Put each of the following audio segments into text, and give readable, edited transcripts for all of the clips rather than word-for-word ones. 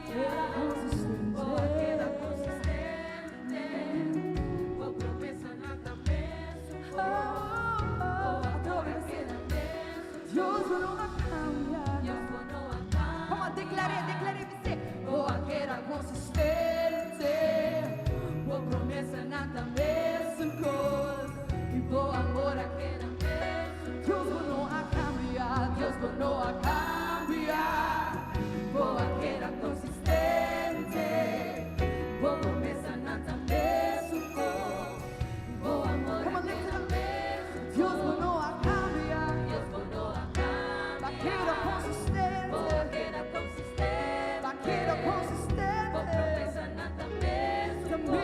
Keda consistente. Bo a keda consistente. Bo promesanan ta mesun bo. Bo amor a keda mesun bo. Dios bo no a cambia. Dios bo no a cambia. Come on, declar'é, declar'é, bis'é. Bo a keda consistente. Bo promesanan ta mesun cos. I bo amor a keda mesun cos. Dios bo no a cambia. Dios bo no a cambia. Bo a keda consistente. Bo promesanan ta mesun cos. Bo amor a keda mesun cos. Dios bo no a cambia. Dios bo no a cambia. Bo a keda consistente. Bo a keda consistente. Bo a keda consistente. Bo promesanan ta mesun cos.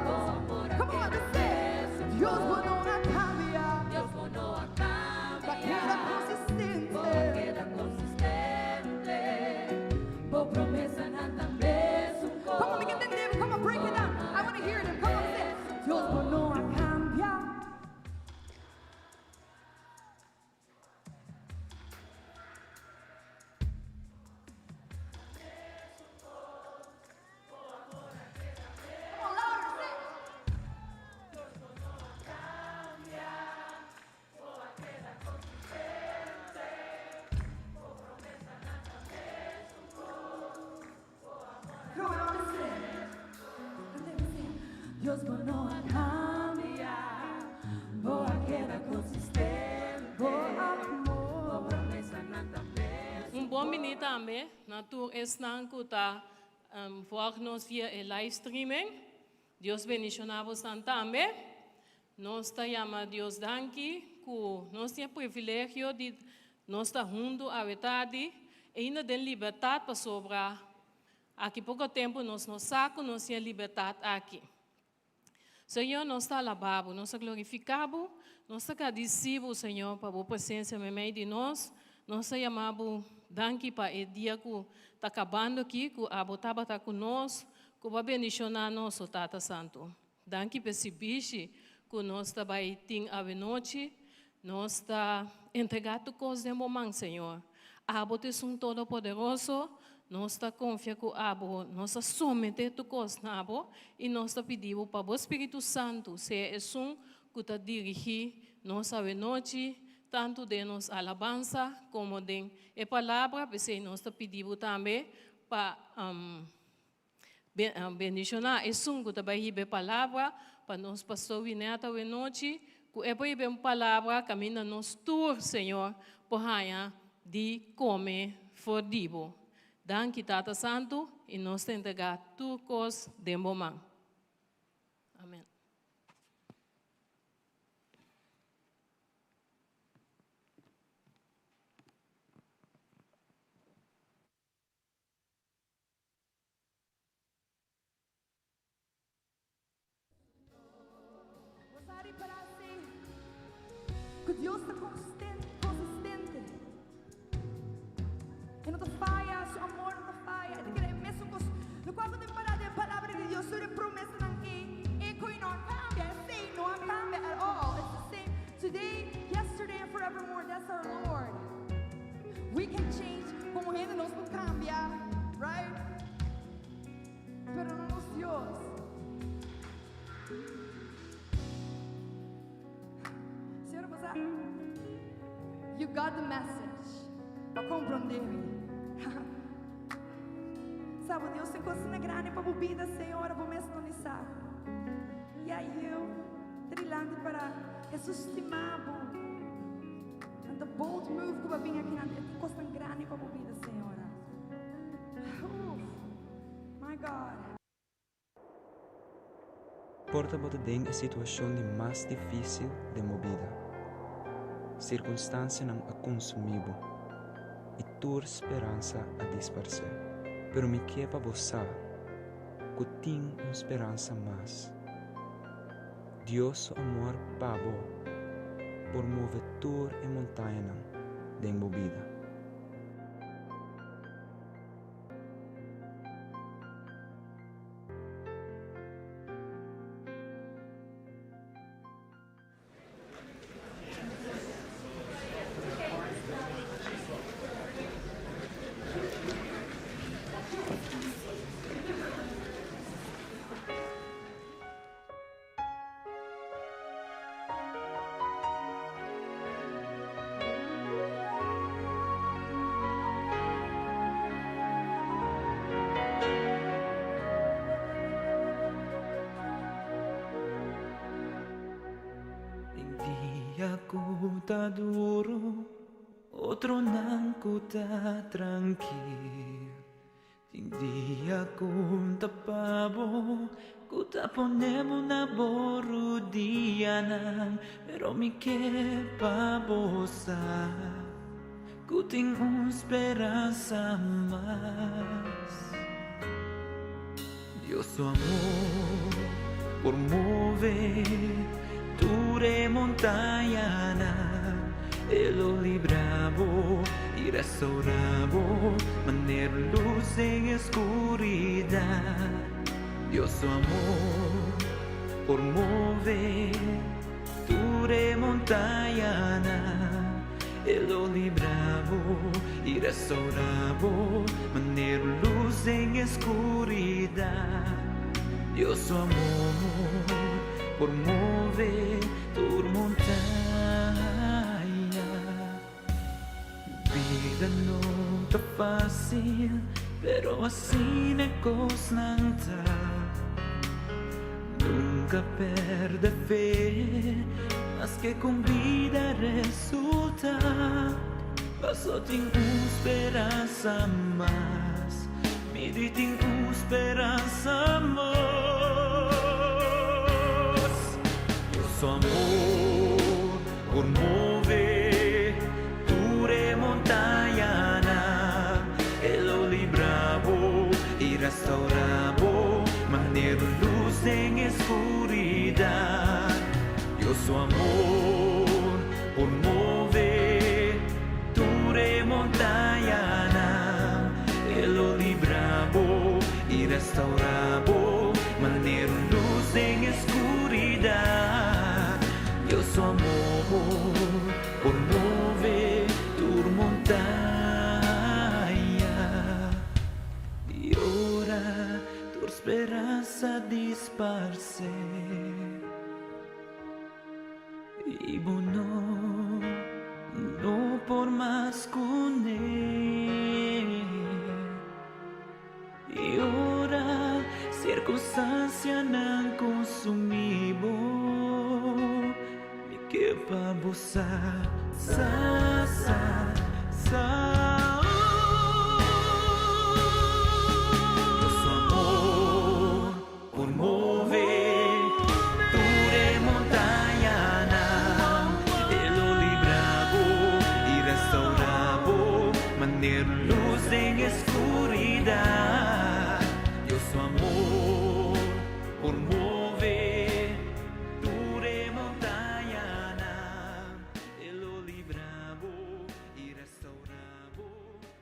Bo amor a keda mesun cos. Dios bo no a cambia. Dios bo no a cambia. Bo a keda consistente. Bo a keda consistente. Bo promesanan ta mesun cos. Come on, mi ke tende bo. Come on, break it down. I wanna hear them. Come on, say. Dios bo no a cambia. Dios bo no a cambia, bo a keda consistente, bo amor, bo promesanan ta mesun. Un bon bini tambe na tur esnan ku ta volg nos via e live streaming. Dios bendiciona bosnan tambe. Nos ta yama Dios danki ku nos tin e privilegio di nos ta huntu awe tardi, ainda den libertat pasobra aki poko tempu nos no sa ku nos tin e libertat aki. Señor, nos ta alabá Bo, nos ta glorifiká Bo, nos ta gradisí Bo, Señor, pa Bo presensia meimei di nos. Nos ta yama Bo danki pa e dia ku ta kabando aki, ku Abo tabata ku nos, ku Bo a bendishoná nos, o Tata Santu. Danki p'e sirbishi ku nos ta bai tin awenochi. Nos ta entregá tur kos den bo man, Señor. Abo ta esun Todopoderoso. Nos ta konfia ku abo. Nos ta someté tur kos na abo i nos ta pidi bo pa bo Spiritu Santu sea esun ku ta dirigí nos awenochi, tantu den nos alabansa komo den e Palabra. P'esei nos ta pidi bo tambe pa. Bendishoná esun ku ta bai hiba e palabra pa nos Pastor Winette awenochi, ku e por hiba un palabra kaminda nos tur, Señor, por haña di kome for di bo. Danki, Tata Santu, i nos ta entregá tur kos den bo man. Amen. Bo sa ripará si ku Dios ta konsistente. E no ta faya, su amor no ta faya, e ta keda e mesun kos. Lokual ku ta pará den e Palabra di Dios tur e promesanan ei, e ku no a kambia, esei no a kambia at all. It's the same today, yesterday and forevermore. That's our Lord. We can change, komo hende nos por kambia, right? Pero no nos Dios. Señora bo sa, you got the message. Bo a komprondé mi. Sa bo Dios tin kosnan grandi pa bo bida, señora, bo mes no ni sa. Yeah, you. Ta dilanti para Hesus stima bo. And the bold move ku bo a bin aki nan, e tin kosnan grandi pa bo bida, señora. Uf, my God. Por ta bo ta den e situashon di mas difísil den bo bida. Sirkunstansianan a konsumí bo i tur speransa a disparsé. Pero mi ke pa bo sa ku tin un speransa mas. Dios su amor pa bo por move tur e montañanan den bo bida. ku ta duru, otronan ku ta trankil. Tin dia ku ta pa bo, ku ta pone bo na bo rudianan, pero mi ke pa bo sa ku tin un speransa mas. Dios su amor por move tur e montañanan, E lo libra bo i restaura bo manera un lus den e skuridat. Dios su amor por move tur e montañanan, E lo libra bo i restaura bo manera un lus den e skuridat. Dios su amor por move tur montaña. Bida no ta fácil, pero asina e kosnan ta. Nunka pèrdè fe, maske kon bida resultá. Paso tin un speransa mas, mi di tin un speransa mas. Dios su amor por move tur e montañanan, e lo libra bo i restaura bo manera un lus den e skuridat. Dios su amor por move tur e montañanan, e lo libra bo i restaura bo manera un lus den e skuridat. Dios su amor por move tur montaña. I ora tur speransa disparse i bo no, no por mas kuné. I ora sirkunstansianan konsumí bo, mi ke pa bo sa, sa, sa, sa. Dios su amor por move tur e montañanan, E lo libra bo i restaurá bo manera un lus den e Skuridat, Dios su amor por move tur e montañanan. E lo libra bo i restaura bo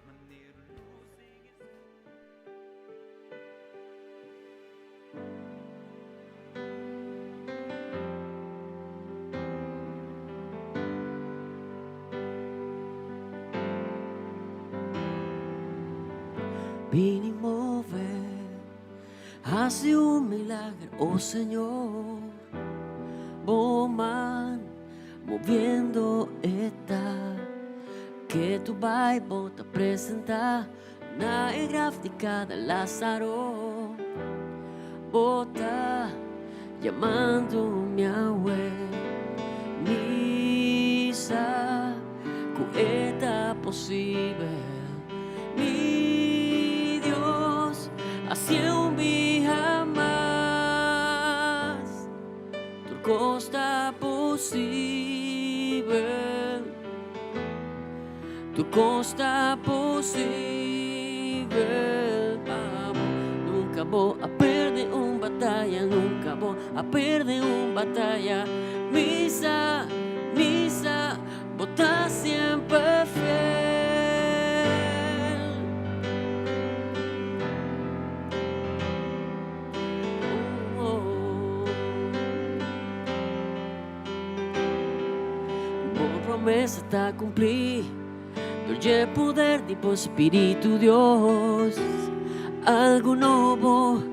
manera un lus den e Bini move, hasi un milagro, oh Señor. Bo man moviendo eta, que tu Bible ta presenta na e graf di cada Lázaro. Bo ta llamando mi awe, mi sa ku e ta posibel. Mi Dios, hacié un biha mas. Tur kos ta posibel. Tur kos ta posibel pa bo. Nunka bo a perde un bataya, nunka bo a perde un bataya. Mi sa, mi sa, bo ta siemper fiel. Oh, oh. Bo promesa ta cumplí dor dje poder di bo Spiritu Dios. Algu nobo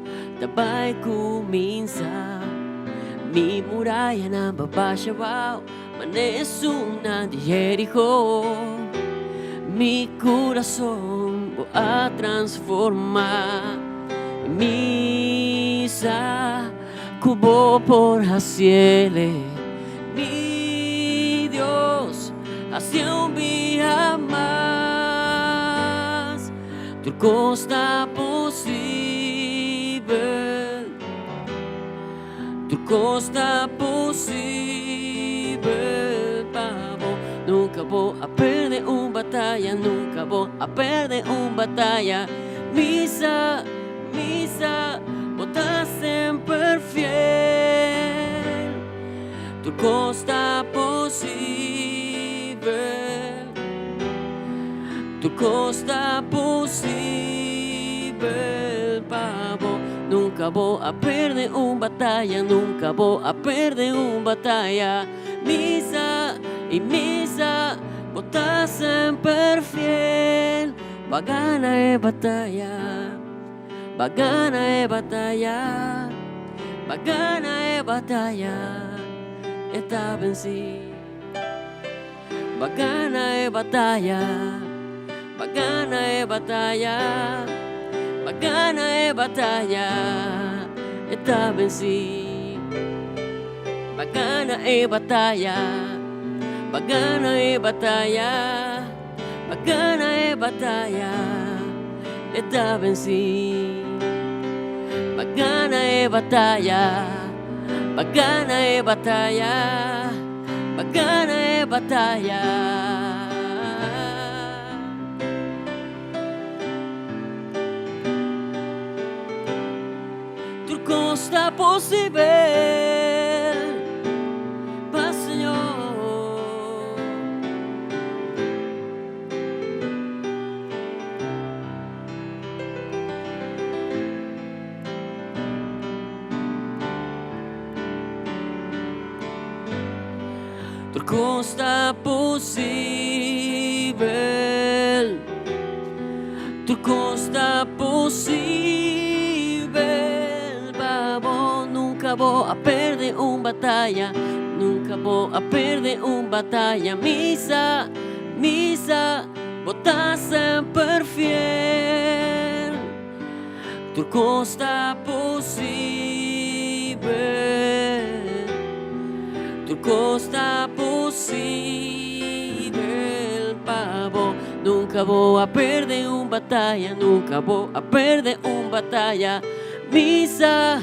ta bai cuminsa. Mi murayanan ba basha bao mane esunnan di Jericho. Mi curason bo a transforma. Mi sa Ku bo por hasiele, mi Dios. Hacié un bia mas. Tur cos ta posibel. Tur cos ta posibel pa bo. Nunca bo a perde un bataya, nunca bo a perde un bataya. Mi sa, mi sa, bo ta semper fiel. Tur cos ta posibel. Tur cos ta posibel pa bo. Nunca bo a perde un bataya, nunca bo a perde un bataya. Mi sa y mi sa, bo ta semper fiel. B'a gana e bataya, b'a gana e bataya, b'a gana e bataya, e ta venci. B'a gana e bataya, b'a gana e bataya, b'a gana e bataya, e ta venci. B'a gana e bataya, b'a gana e bataya, b'a gana e bataya, e ta venci. B'a gana e bataya, b'a gana e bataya, b'a gana e bataya. Tur cos ta posibel pa Señor. Tur cos ta posibel. Tur cos ta posibel pa bo. Nunca bo a perde un bataya, nunca bo a perde un bataya. Mi sa, mi sa, bo ta semper fiel. Tur cos ta posibel. Tur cos ta posibel pa bo. Nunca bo a perde un bataya, nunca bo a perde un bataya. Mi sa,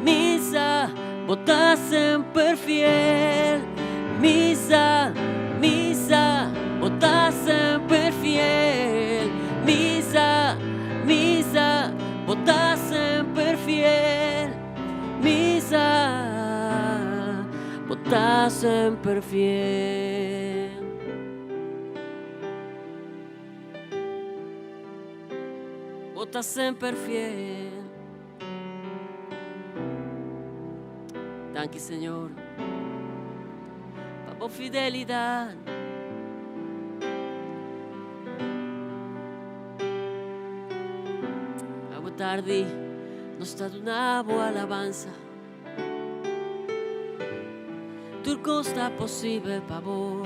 mi sa, bo ta semper fiel. Mi sa, mi sa, bo ta semper fiel. Mi sa, mi sa, bo ta semper fiel. Mi sa, bo ta semper fiel. Bo ta semper fiel. Danki Señor pa bo fidelidad. Awe tardi nos ta duna bo alabansa. Tur cos ta posibel pa bo.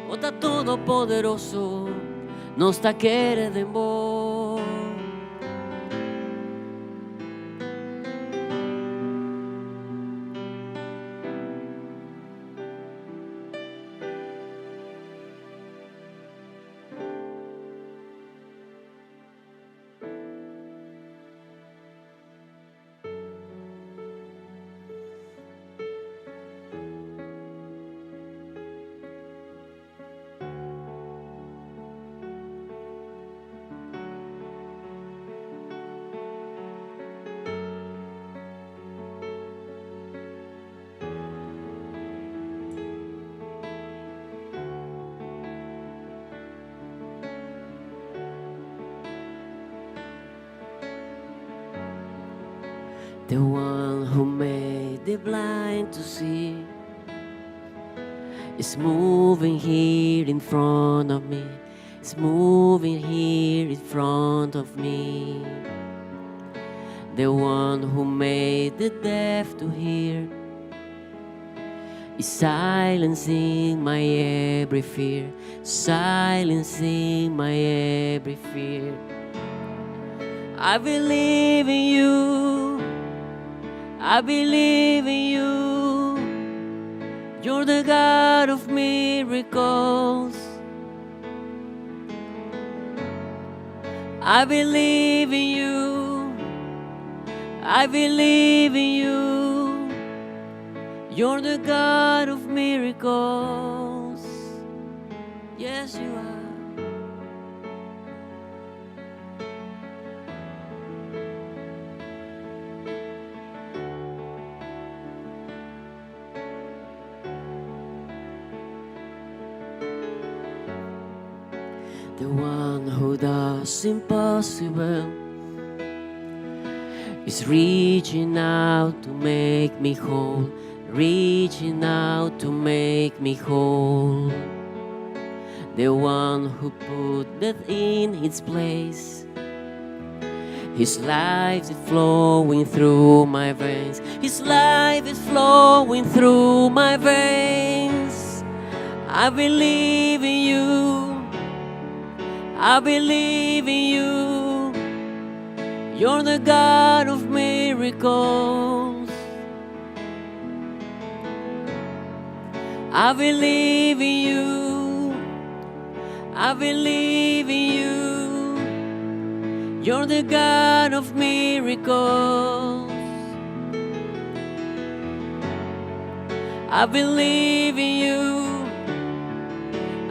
Bo ta todopoderoso, nos ta kere den bo. The one who made the blind to see is moving here in front of me. Is moving here in front of me. The one who made the deaf to hear is silencing my every fear, silencing my every fear. I believe in you. I believe in you. You're the God of miracles. I believe in you. I believe in you. You're the God of miracles. Yes, you are. The one who does impossible is reaching out to make me whole, reaching out to make me whole. The one who put death in its place. His life is flowing through my veins. His life is flowing through my veins. I believe in you. I believe in you. You're the God of miracles. I believe in you. I believe in you. You're the God of miracles. I believe in you.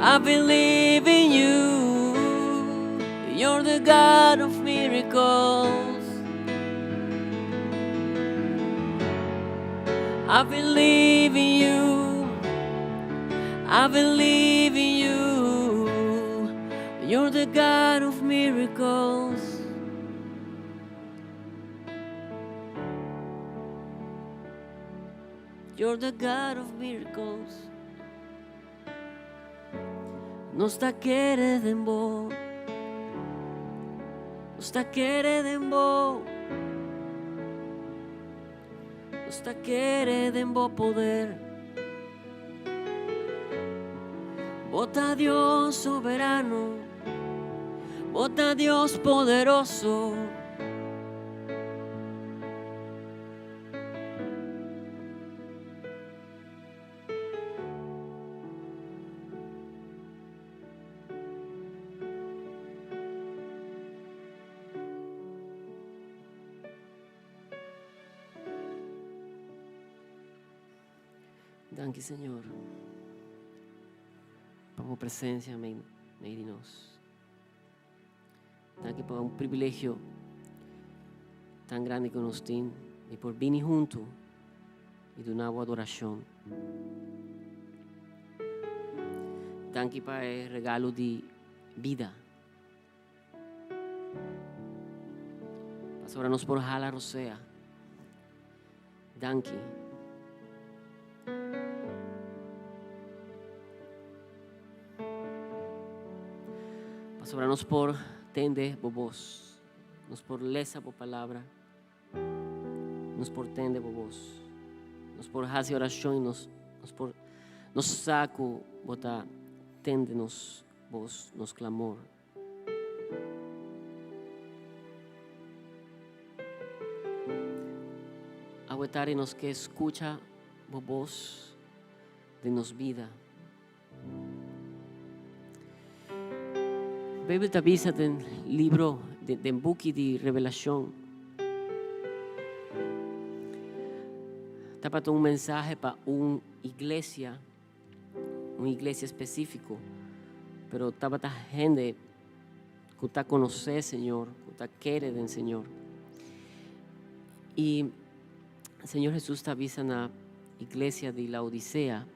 I believe in you. You're the God of miracles. I believe in you. I believe in you. You're the God of miracles. You're the God of miracles. Nos ta kere den bo. Nos ta kere den bo. Nos ta kere den bo poder. Bo ta Dios soberano. Bo ta Dios poderoso. Danki Señor pa bo presencia mei di nos. Danki pa un privilegio tan grandi ku nos tin di por bini huntu i duna bo adorashon. Danki pa e regalo di bida. Pasobra nos por hala rosea. Danki. Pasobra nos por tende bo bos, nos por lesa bo palabra, nos por tende bo bos, nos por hasi orashon i nos, nos por nos sa ku bo ta tende nos bos, nos klamor. Awe tardi nos ke skucha bo bos den nos bida. Beibel ta bisa den libro, den buki di Revelashon, tabata un mensahe pa un iglesia, un iglesia espesífiko, pero tabata hende ku ta konosé Señor, ku ta kere den Señor. I Señor Hesus ta bisa na iglesia di Laodisea,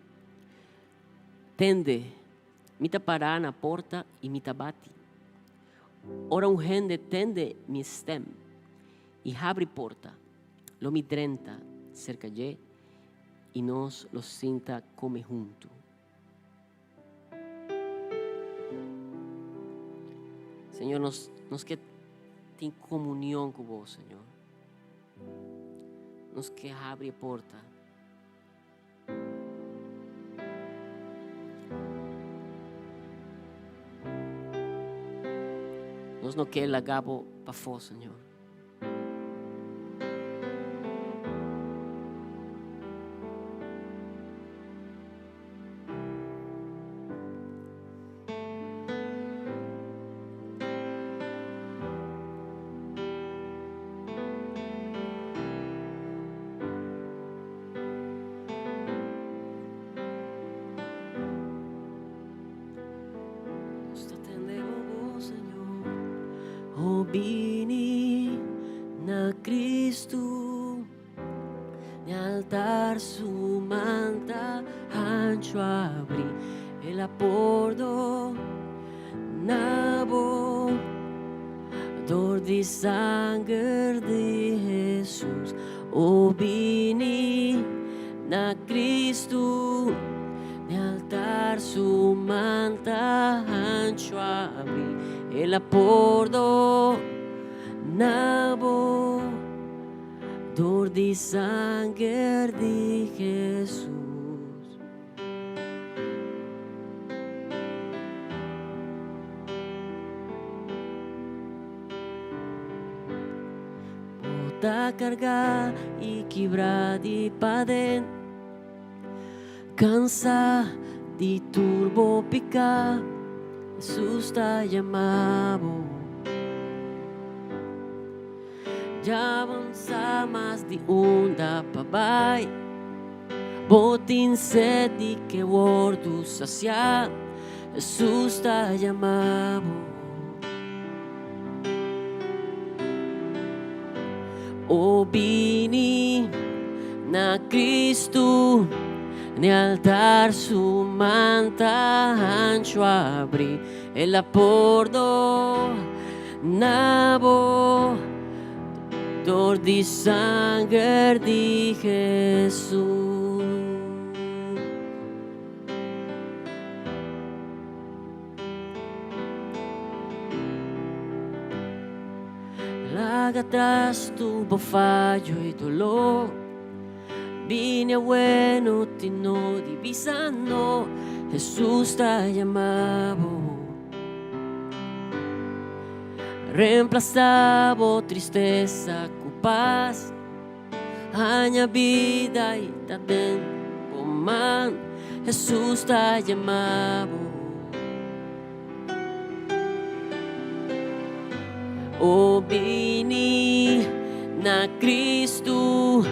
Tende, mi ta pará na porta i mi ta bati. Ora un hende tende mi stem i habri porta, lo mi drenta serka dje i nos lo sinta kome huntu. Señor, nos, nos ke tin komunion ku bo, Señor. Nos ke habri e porta. Nos no ke laga bo pafó, Señor. O bini na Cristo, n'e altar su man ta hancho abri, el a pordona bo dor di sanger di Jesus. O bini na Cristo, n'e altar su man ta hancho abri, el a pordona bo dor di sanger di Jesus. Bo ta kargá i kibrá di paden, kansá di tur bo piká, Hesus ta yama bo. Ya bo no sa mas di unda pa bai, bo tin sed di ke wordu sasiá, Hesus ta yama bo. O bini na Cristo, n'e altar su man ta hancho abri, el a pordona bo dor di sanger di Jesus. Laga atras tur bo fayo i doló. Bini awe no tin no di bisa no. Hesus ta yama bo. Reemplasa bo tristesa ku pas. Haña bida i ta den bo man. Hesus ta yama bo. O bini na Cristo,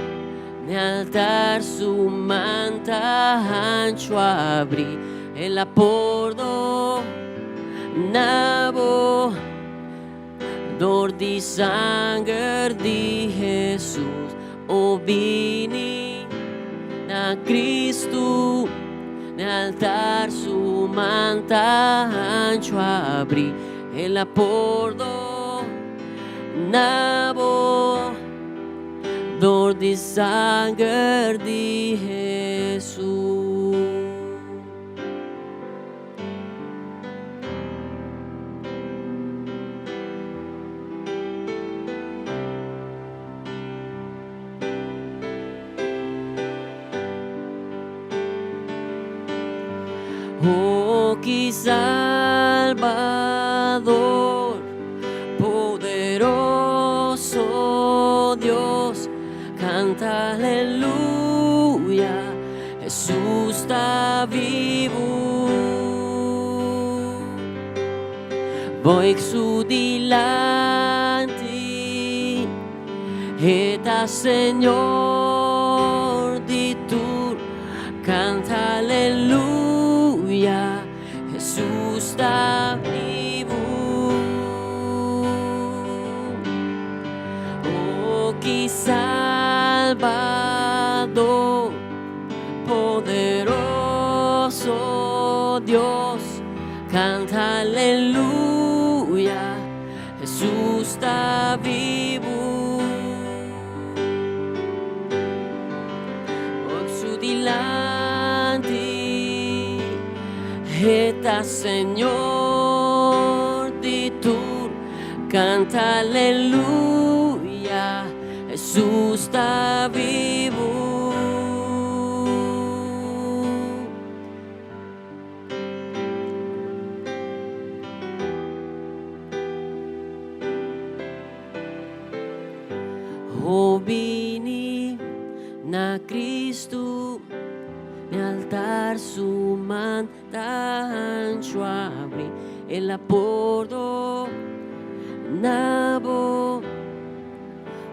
n'e altar su man ta hancho abri, el a pordona bo dor di sanger di Jesus. O bini na Cristo, n'e altar su man ta hancho abri, el a pordona bo dor di sanger di Jesus. Oh, ki Salbador, poderoso Dios, canta aleluya, Jesús ta bibu. Boik su dilanti, E ta Señor di tur, canta aleluya, Jesús ta bibu. Oh, ki Salbador, poderoso Dios, canta aleluya, Hesus ta bibu. Ok su dilanti, E ta Señor di tur. Canta aleluya, Hesus ta bibu. O bini na Cristo, n'e altar su man ta hancho abri, el a pordona bo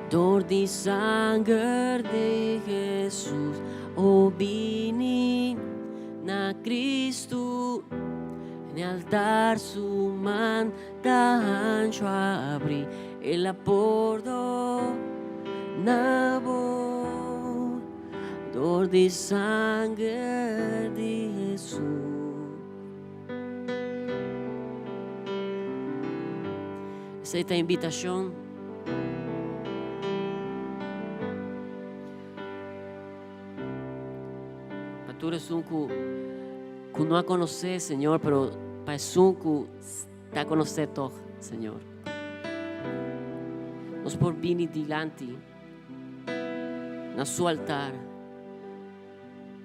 dor di sanger di Jesus. O bini na Cristo. N'e altar su man ta hancho abri, el a pordona bo dor di sanger di Hesus. Esei ta invitashon. Pa tur esun ku ku no a konosé Señor, pero pa esun ku ta konosé tòg, Señor. Nos por bini dilanti na su altar.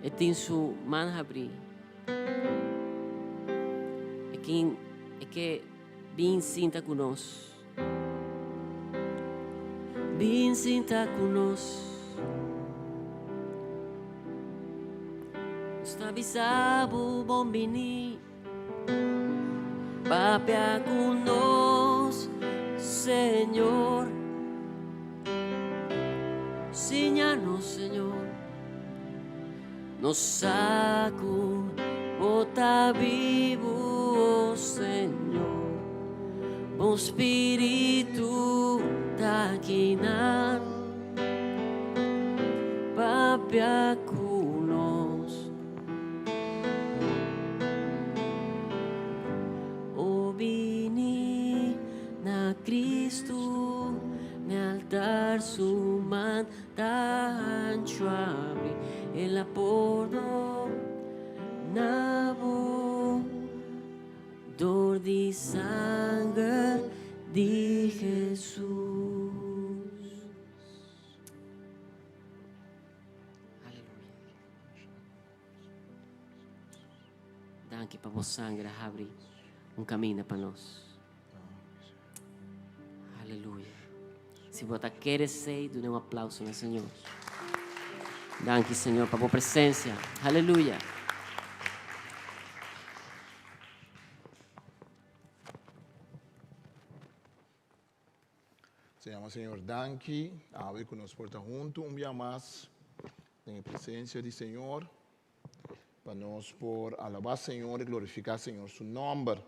E tin su man habrí. E kin e ke bin sinta ku nos. Bin sinta ku nos. Nos ta bisa bo bon bini. Papia ku nos, Señor. Siña nos, Señor. Nos sa ku bo ta bibu, oh Señor. Bo spiritu ta akinan. Papia ku nos. O bini na Cristo, n'e altar su man Ta hanchu abri, el a pordona bo dor di sanger di Jesus. Aleluya. Danki pa bo sanger a habri un kaminda pa nos. Aleluya. Si bo ta kere esei, duna un aplauso na Señor. Danki, Señor, pa bo presencia. Aleluya. Se llama Señor danki, awe ku nos por ta huntu un bia mas den e presencia di Señor, pa nos por alabá Señor i glorifiká Señor su nòmber.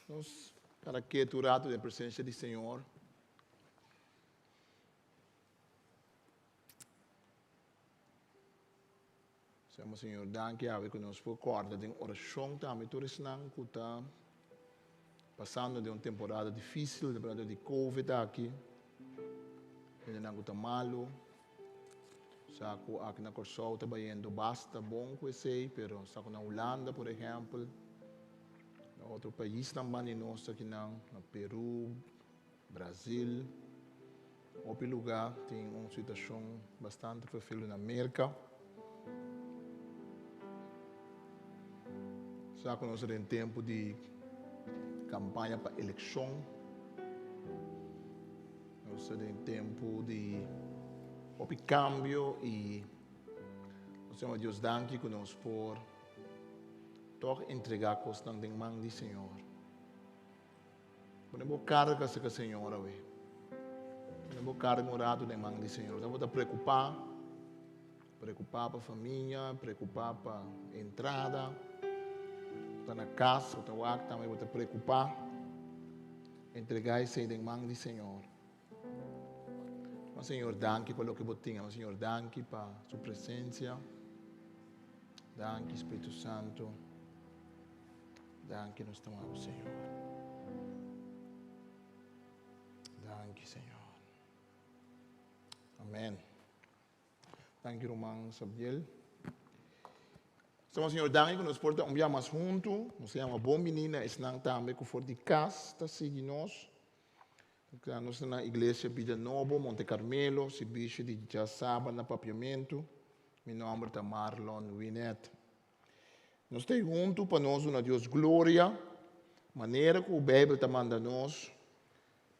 Nos kada ketu un ratu den presencia di Señor. Señor, Señor, danki awe ku nos por kòrda den orashon tambe tur esnan ku ta pasando den un temporada difísil, temporada di Covid aki, hendenan ku ta malu, sa ku aki na Kòrsou ta bayendo basta bon ku esei, pero sa ku na Hulanda, por ehèmpel, Na otro paisnan banda di nos akinan, na Peru, Brazil, hopi lugá tin un situashon bastante ferfelu na Merka. Sa ku nos ta den tempu di kampaña pa elekshon. Nos ta den tempu di hopi kambio i nos ta yama Dios danki ku nos por Tòg entregá kosnan den man di Señor. Pone bo karga serka Señor awe. Pone bo karga un ratu den man di Señor. Bo ta preokupá, preokupá pa famia, preokupá pa entrada. Bo ta na kas, bo ta wak tambe, bo ta preokupá. Entregá esei den man di Señor. Mas Señor, danki pa loke bo tin. Mas Señor, danki pa su presencia. Danki Spiritu Santo. Danki nos ta amabo Señor. Danki Señor. Amen. Danki ruman Sabdiel. Estamos Señor danki ku nos por ta un bia mas huntu. Nos ta yama bon bini na esnan tambe ku for di kas ta sigui nos. Nos ta na Iglesia Bida Nobo, Monte Carmelo, sirbishi di djasaba na Papiamentu. Mi nòmber ta Marlon Winet. Nos ta huntu pa nos duna Dios gloria, manera ku Beibel ta manda nos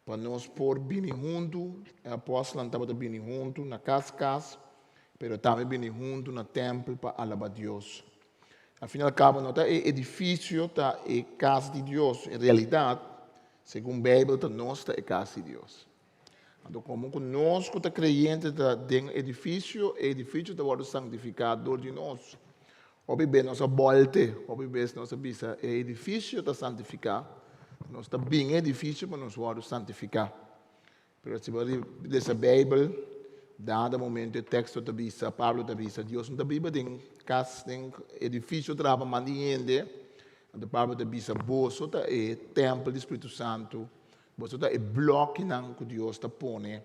pa nos por bini huntu. E apòstelnan tabata bini huntu na kas kas, pero tambe bini huntu na tèmpel pa alabá Dios. Al fin i al kabo no ta e edifisio ta e kas di Dios, en realidat Segun Beibel ta nos ta e kas di Dios. Anto komo ku nos ku ta kreyente ta den edifisio, e edifisio ta wòrdu sanktifiká dor di nos. Hopi bes nos a bolte, hopi bes nos a bisa e edifisio ta santifiká, nos ta bin e edifisio pa nos wòrdu santifiká. Pero si bo lesa Beibel, dado momento e teksto ta bisa, Pablo ta bisa, Dios no ta biba den kas, den edifisio traha pa man di hende. Anto Pablo ta bisa, boso ta e tèmpel di Spiritu Santu, boso ta e blòkinan ku Dios ta pone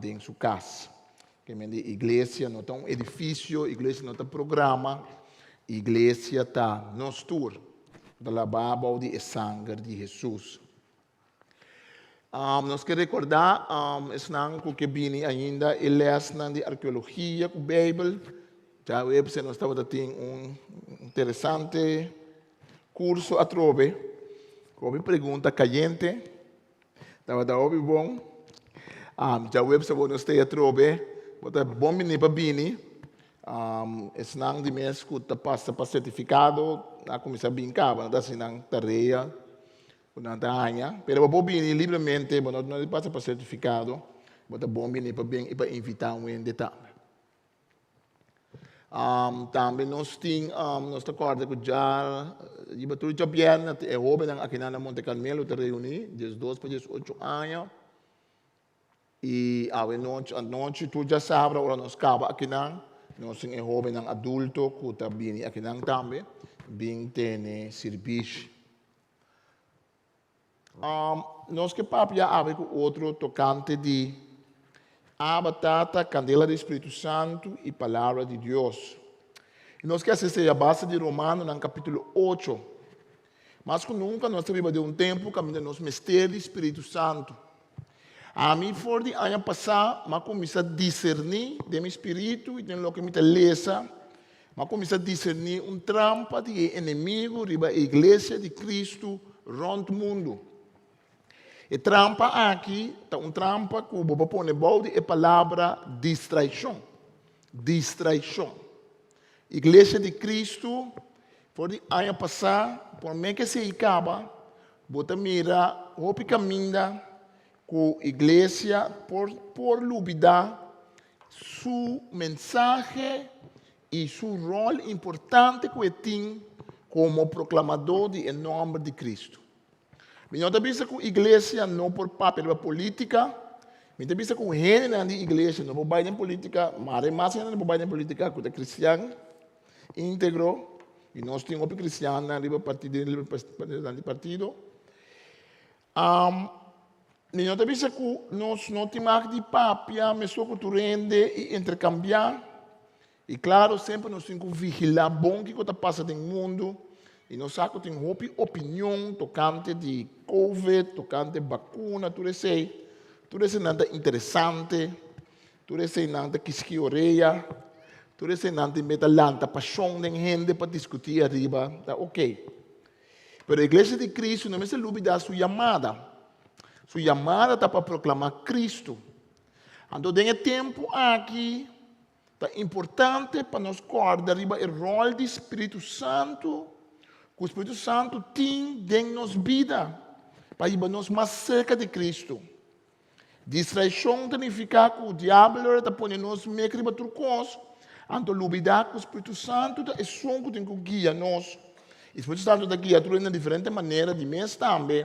den su kas. Ke men di iglesia no ta un edifisio, iglesia no ta programa, iglesia ta nos tur. Ta labá bou di e sanger di Hesus. Um, nos ke rekordá um, esnan ku ke bini ainda e lèsnan di arkeologia ku Beibel. Djaweps nos tabata tin un interesante kurso atrobe. Hopi pregunta kayente. Tabata hopi bon. Um, djaweps abo nos stay atrobe. Bo ta bon bini pa bini. Um, esnan di mes ku ta pasa pa sertifikado, a kuminsá bin kaba, nan ta hasi nan tarea ku nan ta haña. Pero bo por bini libremente, bo no no di pasa pa sertifikado. Bo ta bon bini pa bin i pa invitá un hende tambe. Tambe nos tin, nos ta kòrda ku dja riba tur djabièrnè e hóbennan akinan na Monte Carmelo ta reuní, diesdos pa diesocho aña. I awe nochi, anochi tur djasabra ora nos kaba akinan, nos tin e hóbennan adulto ku ta bini akinan tambe bin tene sirbishi. Nos ke papia awe ku otro tokante di Abba Tata, kandela di Spiritu Santu i Palabra di Dios. I nos ke hasi esei a base di Romanonan kapítulo ocho. Mas ku nunka nos ta biba den un tempu kaminda nos mester di Spiritu Santu. Ami for di aña pasá m'a kuminsá diserní den mi spiritu i den loke mi ta lesa, m'a kuminsá diserní un trampa di e enemigu riba e iglesia di Kristu rònt mundu. E trampa aki ta un trampa ku bo por pone bou di e palabra distraishon. Distraishon. Iglesia di Kristu for di aña pasá, promé ku esei kaba, bo ta mira hopi kaminda ku iglesia por por lubidá su mensahe i su ròl importante ku e tin komo proklamadó di e nòmber di Kristu. Mi no ta bisa ku iglesia no por papia riba polítika. Mi ta bisa ku hendenan di iglesia no por bai den polítika, mare mas hende no por bai den polítika ku ta kristian íntegro. I nos tin hopi kristiannan riba partido, riba di partido. Mi no ta bisa ku nos no tin mag di papia mesun ku tur hende i interkambiá. I klaro, semper nos tin ku vigilá bon kiko ta pasa den mundu. I nos sa ku tin hopi opinion tokante di Covid, tokante bakuna, tur esei. Tur eseinan ta interesante, tur eseinan ta kiski orea, tur eseinan tin ta lanta pashon den hende pa diskutí ariba, ta oké. Pero Iglesia di Kristu no mester lubidá su yamada. Su yamada ta pa proklamá Kristu. Anto den e tempu aki, Ta importante pa nos kòrda riba e ròl di spiritu santu ku spiritu santu tin den nos bida pa hiba nos mas serka di Kristu. Distraishon ta nifiká ku diabel ta pone nos mek riba tur kos, anto lubidá ku spiritu santu ta esun ku tin ku guia nos. I spiritu santu ta guia tur hende na diferente manera di mes tambe,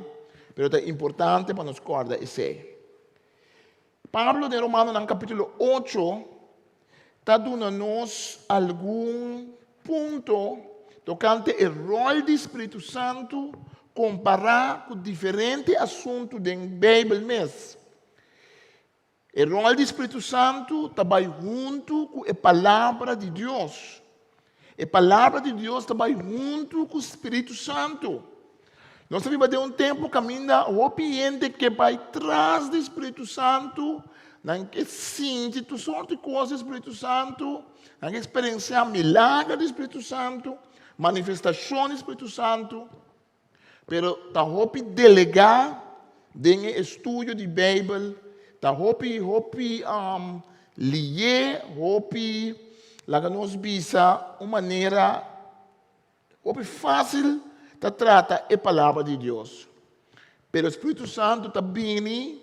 pero ta importante pa nos kòrda esei. Pablo den Romanonan kapítulo ocho ta duna nos algun punto tokante e ròl di spiritu santu kompará ku diferente asuntu den Beibel mes. E ròl di spiritu santu ta bai huntu ku e Palabra di Dios. E Palabra di Dios ta bai huntu ku spiritu santu. Nos ta biba den un tempu kaminda hopi hende ke bai tras di spiritu santu, nan ke sinti tur sorti kos di spiritu santu, nan ke eksperensiá milager di spiritu santu, manifestashon di spiritu santu. Pero ta hopi delegá den e estudio di Beibel, ta hopi hopi lié, hopi laga nos bisa un manera hopi fásil ta trata e Palabra di Dios. Pero Spiritu Santu ta bini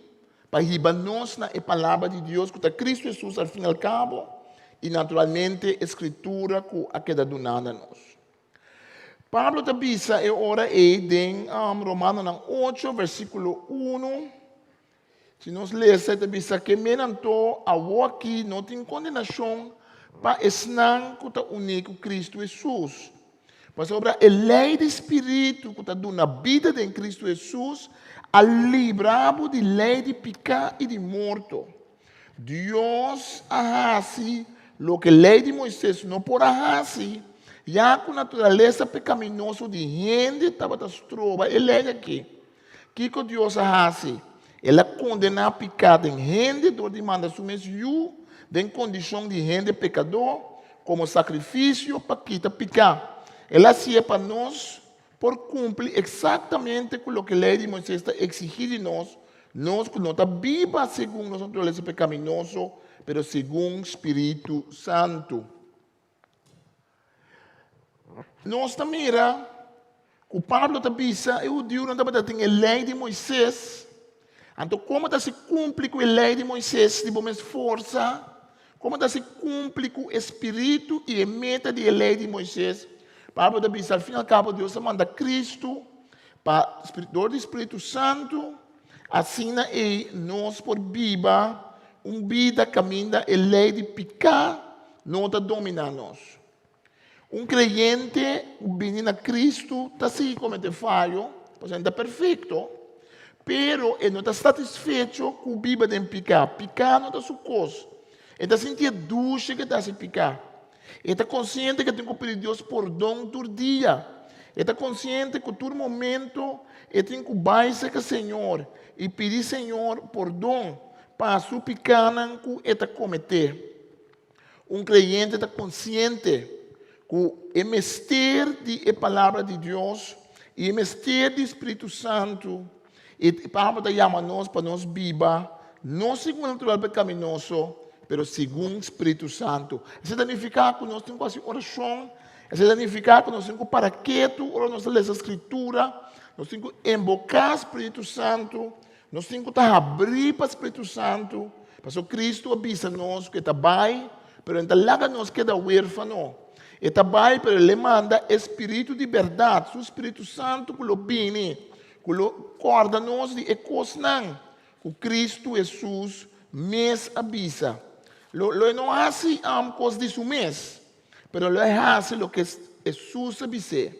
pa hiba nos na e Palabra di Dios ku ta Kristu Hesus al fin al kabo. i naturalmente e Skritura ku a keda duná na nos. Pablo ta bisa e ora ei den Romanonan ocho, versíkulo unu, si nos lesa e ta bisa, Ke men anto awoki no tin kondenashon pa esnan ku ta uní ku Kristu Hesus. Pasobra e lei di spiritu ku ta duna bida den Kristu Hesus a libra bo di lei di piká i di morto. Dios a hasi loke lei di Moises no por a hasi, ya ku naturalesa pekaminoso di hende tabata stroba e lei akí. Kiko Dios a hasi? El a kondená piká den hende dor di manda su mes Yu den kondishon di hende pekadó komo sakrifisio pa kita piká. El a hasié pa nos por kumpli eksaktamente ku loke Lei di Moisés ta eksigí di nos, nos ku no ta biba segun nos naturalesa pekaminoso, pero segun spiritu santu. Nos ta mira ku Pablo ta bisa e hudiunan tabata tin e Lei di Moisés, anto komo ta si kumpli ku e Lei di Moisés di bo mes forsa? Komo ta si kumpli ku e spiritu i e meta di e Lei di Moisés? Pablo ta bisa, al fin al kabo Dios a manda Kristu pa dor di spiritu santu, asina ei nos por biba un bida kaminda e lei di piká no ta dominá nos. Un kreyente ku bini na Kristu ta sigui kometé fayo, pasobra e no ta perfekto, pero e no ta satisfecho ku biba den piká. Piká no ta su kos. E ta sinti e dushi ku e ta hasi piká. E ta konsiente ku e tin ku pidi Dios pordon tur dia. E ta konsiente ku tur momento e tin ku bai serka Señor i pidi Señor pordon pa su pikánan ku e ta kometé. Un kreyente ta konsiente ku e mester di e Palabra di Dios i e mester di Spiritu Santu. I Pablo ta yama nos pa nos biba no segun e natural pekaminoso, pero segun Spiritu Santu. Esei ta nifiká ku nos tin ku hasi orashon, esei ta nifiká ku nos tin ku para ketu ora nos ta lesa Skritura, nos tin ku inboká Spiritu Santu, nos tin ku ta habrí pa Spiritu Santu, pasobra Kristu a bisa nos ku e ta bai, pero e no ta laga nos keda wérfano. E ta bai, pero el e manda e Spiritu di bèrdat, su Spiritu Santu ku lo bini. Ku lo kòrda nos di e kosnan ku Kristu Hesus mes a bisa. Lo lo e no hasi kos di su mes, pero lo e hasi loke Hesus a bis'é.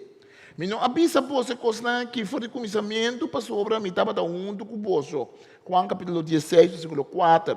Mi no a bisa boso e kosnan akí for di kuminsamentu pasobra mi tabata huntu ku boso. Juan kapítulo dieseis versíkulo kuater.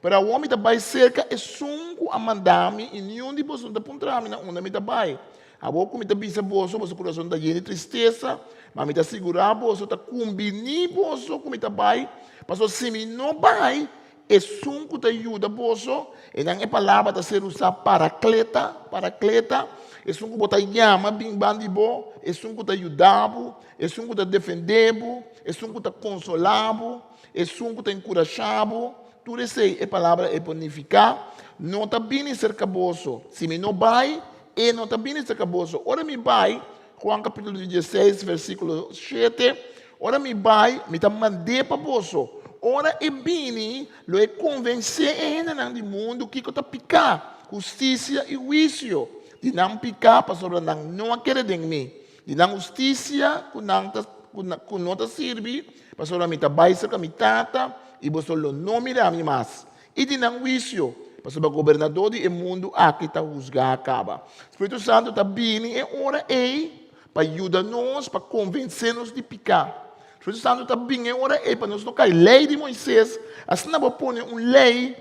Pero awor mi ta bai serka esun ku a manda mi i niun di boso no ta puntra mi na unda mi ta bai. Awor ku mi ta bisa boso, boso kurason ta yen di tristesa, ma mi ta sigurá boso, ta kumbiní boso ku mi ta bai, pasobra si mi no bai, esun ku ta yuda boso, einan e palabra ta ser usá parakleta, parakleta, esun ku bo ta yama bin ban di bo, esun ku ta yuda bo, esun ku ta defendé bo, esun ku ta konsolá bo, esun ku ta enkurashá bo, tur esei e palabra ei por nifiká, no ta bini serka boso. Si mi no bai, E no ta bini serka boso. Ora mi bai, Juan kapítulo dieseis versíkulo shete, ora mi bai, mi ta mand'é pa boso. Ora e bini, lo e konvensé e hendenan di mundu kiko ta piká, hustisia i huisio. Di nan piká pasobra nan no a kere den mi. Di nan hustisia ku nan ta ku no ta sirbi pasobra mi ta bai serka mi Tata i boso lo no mira mi mas. I di nan huisio, pasobra gobernadó di e mundu aki ta husgá kaba. Spiritu Santu ta bini e ora ei pa yuda nos, pa konvensé nos di piká. Spiritu Santu ta bini e ora ei pa nos no kai lei di Moisés. Asina bo pone un lei,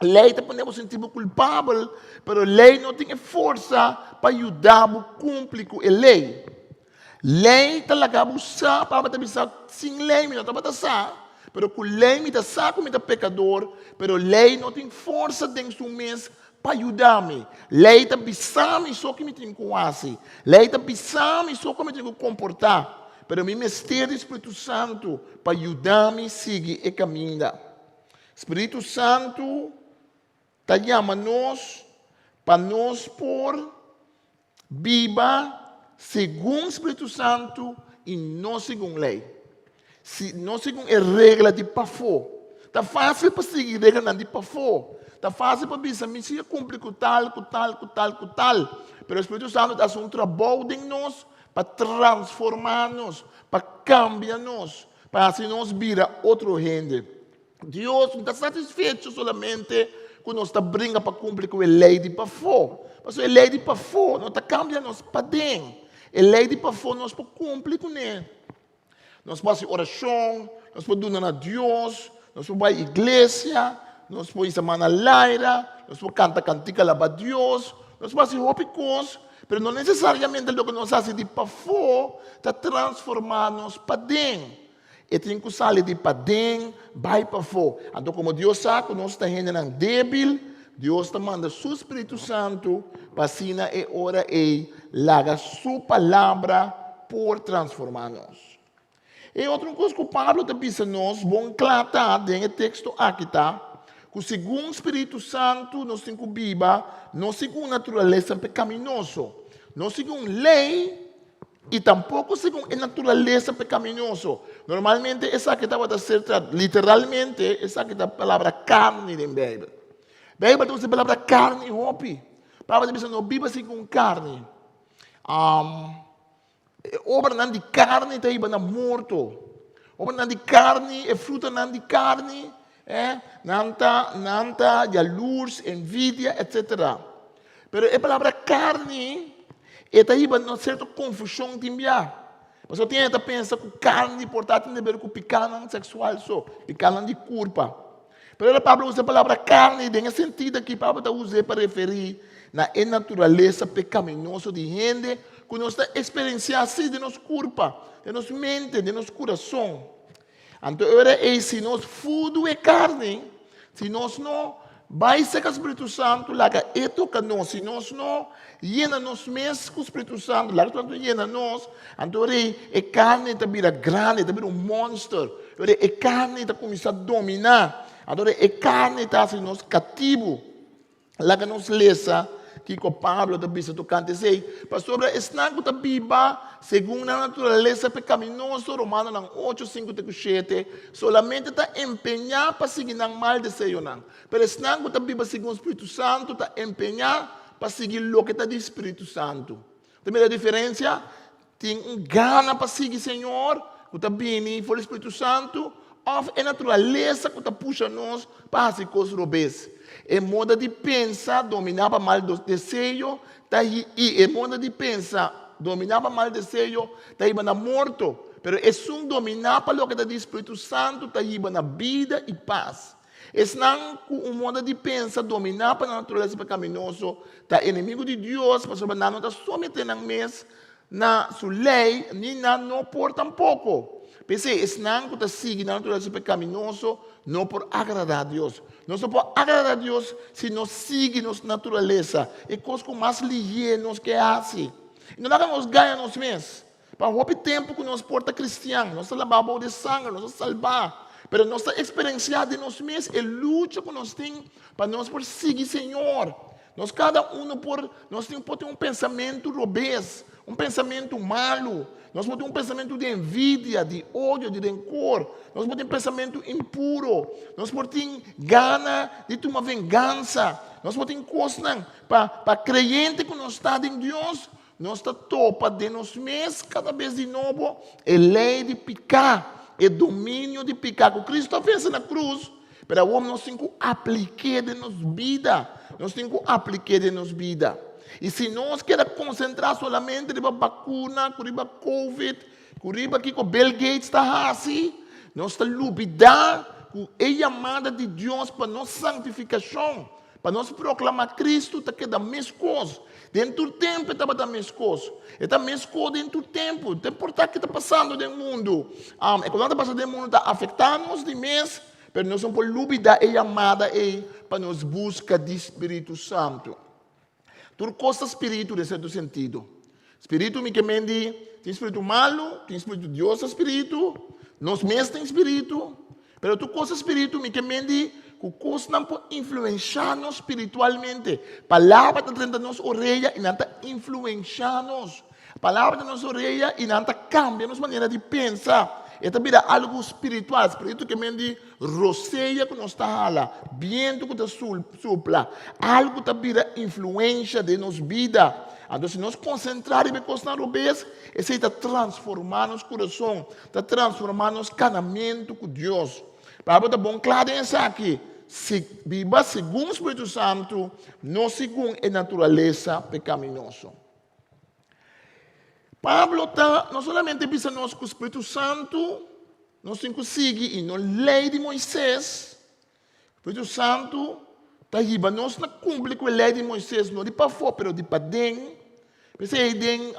lei ta pone bo sinti bo kulpabel, pero lei no tin e forsa pa yuda bo kumpli ku e lei. Lei ta laga bo sa, Pablo ta bisa, sin lei mi no tabata sa, pero ku lei mi ta sa ku mi ta pekador, pero lei no tin forsa den su mes pa yuda mi. Lei ta bisa mi so ki mi tin ku hasi, lei ta bisa mi so kon mi tin ku komportá, pero mi mester di Spiritu Santu pa yuda mi sigui e kaminda. Spiritu Santu ta yama nos pa nos por biba segun Spiritu Santu i no segun lei. Si, no segun e regla di pafó. Ta fásil pa sigui reglanan di pafó. Ta fásil pa bisa mi si a kumpli ku tal, ku tal, ku tal, ku tal. Pero Spiritu Santu ta hasi un trabou den nos pa transformá nos, pa kambia nos, pa hasi nos bira otro hende. Dios no ta satisfecho solamente ku nos ta bringa pa kumpli ku e lei di pafó. Pasobra e lei di pafó no ta kambia nos paden. E lei di pafó nos por kumpli kuné. Nos por hasi orashon, nos por duna na Dios, nos por bai iglesia, nos por hisa man na laira, nos por kanta kantika alabá Dios, nos por hasi hopi kos, pero no nesesariamente loke nos hasi di pafó ta transformá nos paden. E tin ku sali di paden bai pafó. Anto komo Dios sa ku nos ta hendenan débil, Dios ta manda su spiritu santu pa asina e ora ei laga su palabra por transformá nos. E otro kos ku Pablo ta bisa nos bon kla ta den e teksto aki ta ku segun spiritu santu nos tin ku biba no segun naturalesa pekaminoso, no segun lei i tampoko segun e naturalesa pekaminoso. Normalmente esaki tabata ser literalmente esaki ta palabra karni den Beibel. Beibel ta usa e palabra karni hopi. Pablo ta bisa no biba segun karni. E obranan di karni ta hiba na morto. Obranan di karni, e frutanan di karni, eh, nan ta, nan ta yalurs, envidia, etcetera. Pero e palabra karni, e ta hiba na sierto konfushon tin bia. Pasobra tin hende ta pensa ku karni por ta tin deber ku pikanan seksual so, pikanan di kurpa. Pero ora Pablo usa e palabra karni, den e sentido aki Pablo ta us'é pa referí na e naturalesa pekaminoso di hende ku nos ta eksperensiá sí den nos kurpa, den nos mente, den nos kurason. Anto e ora ei si nos fudu e karni, si nos no bai serka Spiritu Santu laga e toka nos, si nos no yena nos mes ku Spiritu Santu, laga Spiritu Santu yena nos, anto ora ei e karni ta bira grandi, ta bira un monster. Ora e karni ta kuminsá dominá, anto ora e karni ta hasi nos katibu. Laga nos lesa kiko Pablo ta bisa tokante esei. Pasobra esnan ku ta biba segun nan naturalesa pekaminoso, Romanonan ocho, sinku te ku shete, solamente ta empeñá pa sigui nan mal deseonan. Pero esnan ku ta biba segun Spiritu Santu ta empeñá pa sigui loke ta di Spiritu Santu. Ta mira e diferensia? Tin un gana pa sigui Señor ku ta bini for di Spiritu Santu òf e naturalesa ku ta pusha nos pa hasi kos robes. E moda di pensa dominá pa mal deseo ta i e moda di pensa dominá pa mal deseo ta hiba na morto, pero esun dominá pa loke ta di Spiritu Santu ta hiba na bida i pas. Esnan ku un moda di pensa dominá pa nan naturalesa pekaminoso ta enemigu di Dios pasobra nan no ta someté nan mes na su lei ni nan no por tampoko. P'esei, esnan ku ta sigui nan naturalesa pekaminoso no por agradá Dios. Nos no por agradá Dios si nos sigui nos naturalesa, e kos ku mas lihé nos ke hasi. I no laga nos gaña nos mes. Pa hopi tempu ku nos por ta kristian, nos ta labá bou di sanger, nos ta salbá, pero nos ta eksperensiá den nos mes e lucha ku nos tin pa nos por sigui Señor. Nos kada unu por, nos tin por tin un pensamentu robes, un pensamentu malu, nos por tin un pensamentu di envidia, di odio, di renkor, nos por tin pensamentu impuro, nos por tin gana di tuma vengansa, nos por tin kosnan pa pa kreyente ku nos ta den Dios, Nos ta topa den nos mes kada bes di nobo e lei di piká, e dominio di piká ku Kristu a vense na krus, pero awor nos tin ku aplik'é den nos bida. Nos tin ku aplik'é den nos bida. I si nos keda konsentrá solamente riba bakuna, ku riba covid, ku riba kiko Bill Gates ta hasi, nos ta lubidá ku e yamada di Dios pa nos santifikashon, Pa nos proklamá Kristu ta keda meskos. Den tur tempu e tabata meskos. E ta meskos den tur tempu. No ta importá ke ta pasando den mundu. E kosnan ta pasa den mundu ta afektá nos di mes, pero nos no por lubidá e yamada ei pa nos buska di Spiritu Santu. Tur kos ta spiritu den sierto sentido. Spiritu mi ke men di tin spiritu malu, tin spiritu Dios ta spiritu, nos mes tin spiritu, pero tur kos ta spiritu mi ke men di ku kosnan por influenshá nos spiritualmente. Palabra ta drenta nos orea i nan ta influenshá nos. Palabra ta nos orea i nan ta kambia nos manera di pensa. E ta bira algu spiritual. Spiritu ke men di rosea ku nos ta hala, bientu ku ta supla. Algu ta bira influensha den nos bida. Anto si nos konsentrá riba e kosnan robes, esei ta transformá nos kurason, ta transformá nos kanamentu ku Dios. Pablo ta bon kla den esaki, Si biba segun Spiritu Santu, no segun e naturalesa pekaminoso. Pablo ta no solamente bisa nos ku Spiritu Santu nos tin ku sigui i no lei di Moises, Spiritu Santu ta hiba nos na kumpli ku e lei di Moises, no di pafó pero di paden. P'esei den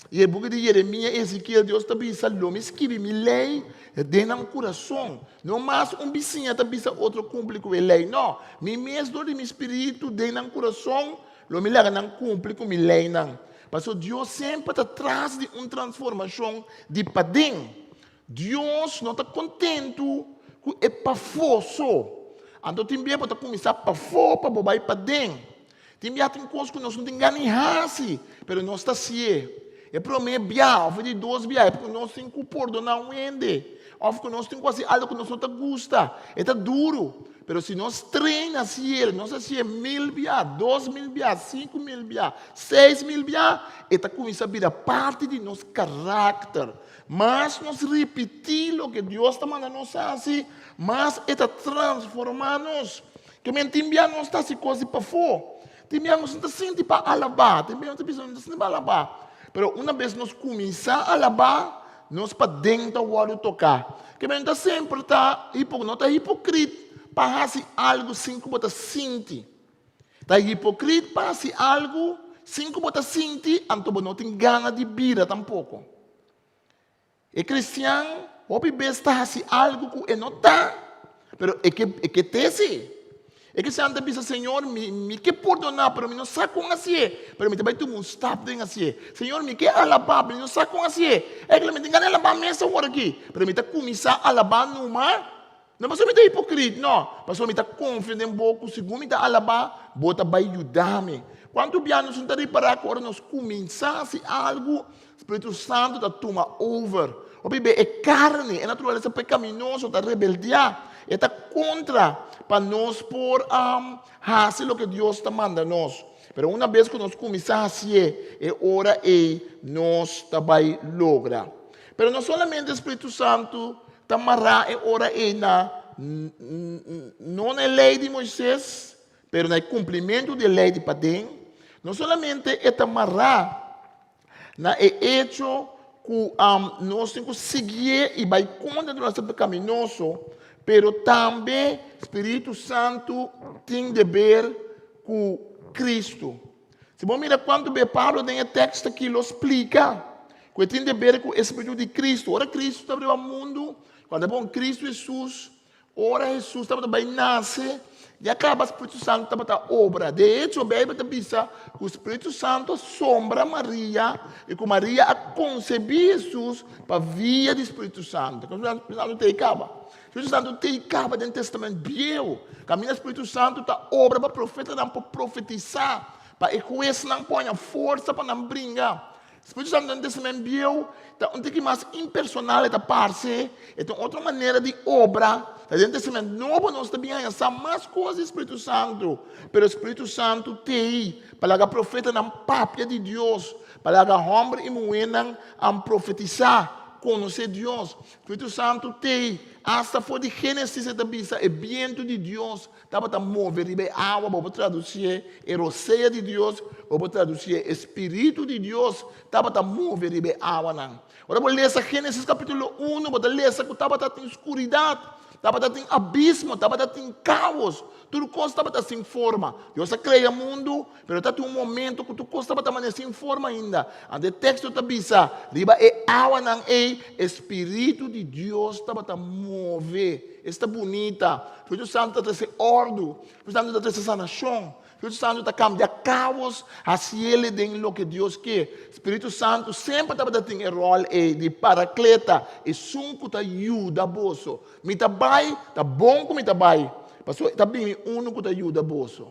e buki di Jeremia i Ezekiel Dios ta bisa, Lo mi skibi mi lei den nan kurason. No mas un bisiña ta bisa otro kumpli ku e lei, no, mi mes dor di mi spiritu den nan kurason Lo mi laga nan kumpli ku mi leinan. Pasobra Dios semper ta tras di un transformashon di paden. Dios no ta kontentu ku e pafó so. Anto tin bia bo ta kuminsá pafó pa bo bai paden. Tin bia tin kos ku nos no tin gana di hasi, pero nos ta hasié. E promé bia òf e di dos bia e ku nos tin ku pordoná un hende òf ku nos tin ku hasi algu ku nos no ta gusta. E ta duru. Pero si nos train hasiel, nos hasié mil bia, 2000 bia, 5000 bia, 6000 bia, e ta kuminsá bira parti di nos karakter. Mas nos ripití loke Dios ta manda nos hasi, mas e ta transformá nos. Ke men tin bia nos ta hasi kos di pafó. Tin bia nos no ta sinti pa alabá, tin bia nos ta bisa nos no ta sinti pa alabá. Pero una bes nos kuminsá alabá, nos paden ta wòrdu toká. Ke men ta semper ta hipo, no ta hipokrit pa hasi algu sin ku bo ta sinti. Ta hipokrit pa hasi algu sin ku bo ta sinti, anto bo no tin gana di bira tampoko. E kristian hopi bes ta hasi algu ku e no ta, pero e ke e ke tesi. E kristian ta bisa, Señor, mi mi ke pordoná, pero mi no sa kon hasié, pero mi ta bai tuma un stap den hasié. Señor, mi ke alabá, pero mi no sa kon hasié. Èkele mi tin gana di alabá mes awor aki, pero mi ta kuminsá alabá numa. No pasobra mi ta hipokrit, no, pasobra mi ta konfia den bo ku segun mi ta alabá, bo ta bai yuda mi. Kuantu bia nos no ta ripará ku ora nos kuminsá hasi algu, Spiritu Santu ta tuma over? Hopi be e karni, e naturalesa pekaminoso ta rebeldiá, e ta kontra pa nos por hasi loke Dios ta manda nos. Pero una bes ku nos kuminsá hasié, e ora ei nos ta bai logra. Pero no solamente Spiritu Santu ta mará e ora ei na, no na e lei di Moises, pero na e kumplimentu di e lei di paden. No solamente e ta mará na e echo ku nos tin ku siguié i bai kontra di nos pekaminoso, pero tambe Spiritu Santu tin deber ku Kristu. Si bo mira kuantu be Pablo den e teksto aki lo splika ku e tin deber ku e spiritu di Kristu. Ora Kristu tabata riba mundu, kuando a pon Kristu Hesus, ora Hesus tabata bai nase, ya kaba Spiritu Santu tabata obra. De echo, Beibel ta bisa ku Spiritu Santu a sombra Maria i ku Maria a konsebí Hesus pa via di Spiritu Santu. Spiritu Santu ta ei kaba. Spiritu Santu ta ei kaba den Testament Bieu. Kaminda Spiritu Santu ta obra pa profetanan por profetisá, pa e huesnan por haña forsa pa nan bringa. Spiritu Santu den Testament Bieu ta un tiki mas impersonal, e ta parse, e ta un otro manera di obra. Ta den Testament Nobo nos ta bin haña sa mas kos di Spiritu Santu. Pero Spiritu Santu ta ei pa laga profetanan papia di Dios, pa laga hòmber i muhénan profetisá, konosé Dios. Spiritu Santu t'ei. Asta for di Génesis e ta bisa e bientu di Dios tabata move riba e awa, bo por tradusié e rosea di Dios, bo por tradusié e spiritu di Dios tabata move riba e awanan. Ora bo lesa Génesis kapítulo unu, bo ta lesa ku tabata tin skuridat, tabata tin abismo, tabata tin kaos, tur kos tabata sin forma. Dios a krea mundu, Pero ta tin un momento ku tur kos tabata manera sin forma ainda. Anto e teksto ta bisa, riba e awanan ei, e spiritu di Dios tabata move. Esta bunita! Spiritu Santu ta trese òrdu. Spiritu Santu ta trese sanashon. Spiritu Santu ta kambia kaos, hasiel den loke Dios ke. Spiritu Santu semper tabata tin e ròl ei di parakleta, esun ku ta yuda boso. Mi ta bai, ta bon ku mi ta bai, pasobra ta bini unu ku ta yuda boso.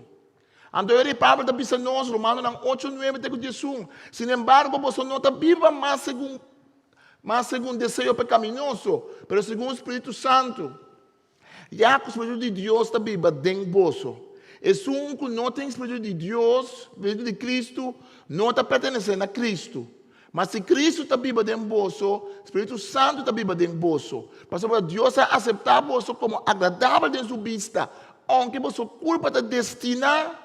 Anto e rei Pablo ta bisa nos, Romanonan ocho, nuebe te ku diesun, Sinembargo, boso no ta biba mas segun. Mas segun deseo pekaminoso, pero segun Spiritu Santu. Ya ku Spiritu di Dios ta biba den boso. Esun ku no tin Spiritu di Dios, Spiritu di Kristu, no ta pertenesé na Kristu. Ma si Kristu ta biba den boso, Spiritu Santu ta biba den boso. Pasobra Dios a aseptá boso komo agradabel den su bista, ounke boso kulpa ta destiná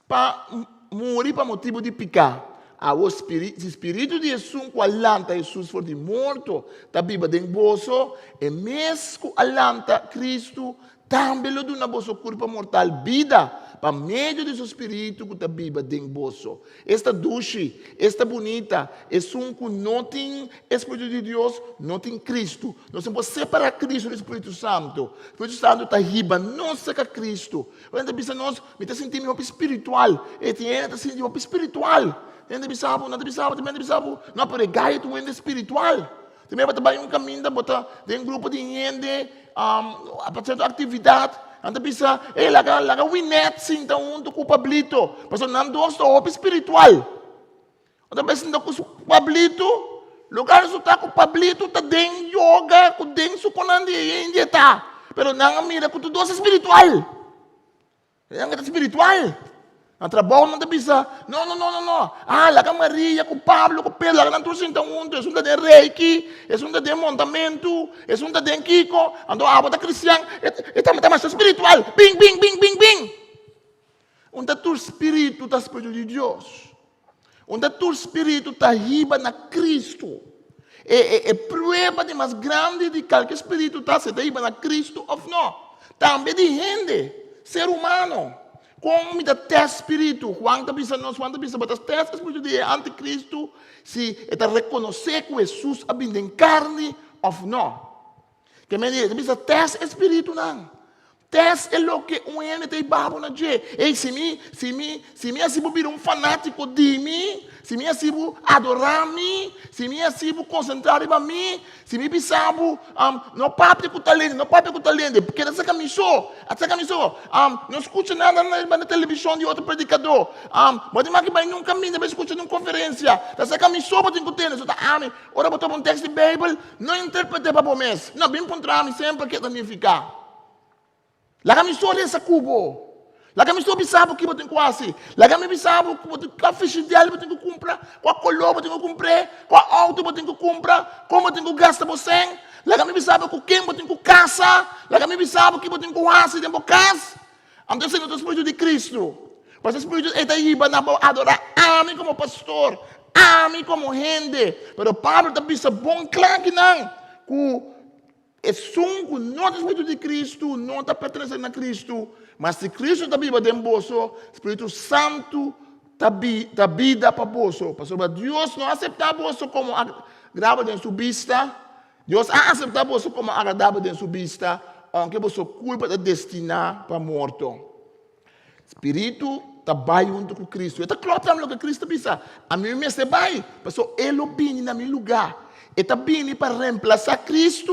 Pa muri pa motibu di piká. Awor si spiritu di esun ku a lanta Hesus for di morto ta biba den boso, e mes ku a lanta Kristu tambe lo duna boso kurpa mortal bida pa medio di su spiritu ku ta biba den boso. Esta dushi, esta bunita, esun ku no tin e spiritu di Dios no tin Kristu. Nos no por separá Kristu di spiritu santu. Spiritu santu ta hiba nos serka Kristu. Ora ta bisa nos, mi ta sinti mi hopi spiritual. E tin hende ta sinti hopi spiritual. Tin hende bisa bo, nan ta bisa bo, tin hende bisa bo, no, pero e gai ta un hende spiritual. Tin bo ta bai un kaminda, bo ta den grupo di hende, pa sierto aktividat, nan ta bisa, ey, laga, laga Winette sinta huntu ku Pablito, pasobra nan dos ta hopi spiritual. Bo ta bai sinta ku Pablito, loke a resulta ku Pablito ta den yoga ku den su konan di hende ta. Pero nan a mira ku tur dos ta spiritual. Nan ta spiritual. Na trabou nan ta bisa, no, no, no, no, no. Ah, laga Maria ku Pablo ku Pedro, laga nan tur sinta huntu. Esun ta den reiki, esun ta den montamentu, esun ta den kiko. Anto abo ta kristian, e ta masha spiritual. Bin, bin, bin, bin, bin. Un ta tur spiritu ta spiritu di Dios. Un ta tur spiritu ta hiba na Cristo. E, e, e prueba di mas grandi di kalke spiritu ta si ta hiba na Cristo of no. Tambe di hende, ser humano. Kon mi ta test spiritu? Juan ta bisa nos, Juan ta bisa, bo ta test e spiritu di e anticristo si e ta rekonosé ku Jesus a bini den karni of no. Ke men di, e ta bisa test e spiritunan. Test e loke un hende ta hiba bo na dje. Ey, si mi, si mi, si mi hasi bo bira un fanátiko di mi, si mi hasi bo adorá mi, si mi hasi bo konsentrá riba mi, si mi bisa bo, no papia ku tal hende, no papia ku tal hende, keda saka mi so, a saka mi so, no skucha nada na na televishon di otro predikadó, bo tin mas ke bai nun kaminda bai skucha nun konferensia, ta saka mi so bo tin ku tende, so ta ami. Ora bo topa un tekst di Beibel, no interpret'é pa bo mes. No, bin puntra mi semper ke ta nifiká. Laga mi so resa ku bo. Laga mi so bisa bo ki bo tin ku hasi. Laga mi bisa bo ku bo tin kua fishidèl bo tin ku kumpra, kua koló bo tin ku kumpr'é, kua outo bo tin ku kumpra, kon bo tin ku gasta bo sèn. Laga mi bisa bo ku ken bo tin ku kasa. Laga mi bisa bo ki bo tin ku hasi den bo kas. Anto esei no ta spiritu di Kristu. Pasobra e spiritu ei ta hiba na bo adorá ami komo pastor, ami komo hende. Pero Pablo ta bisa bon kla akinan ku esun ku no ta spiritu di Kristu no ta pertenesé na Kristu, ma si Kristu ta biba den boso, Spiritu Santu ta ta bida pa boso. Pasobra Dios no a aseptá boso komo agradabel den su bista, Dios a aseptá boso komo agradabel den su bista, ounke boso kulpa ta destiná pa morto. Spiritu ta bai huntu ku Kristu. E ta klòp tambe loke Kristu a bisa, Ami mester bai, pasobra E lo bini na mi lugá. E ta bini pa remplasá Kristu,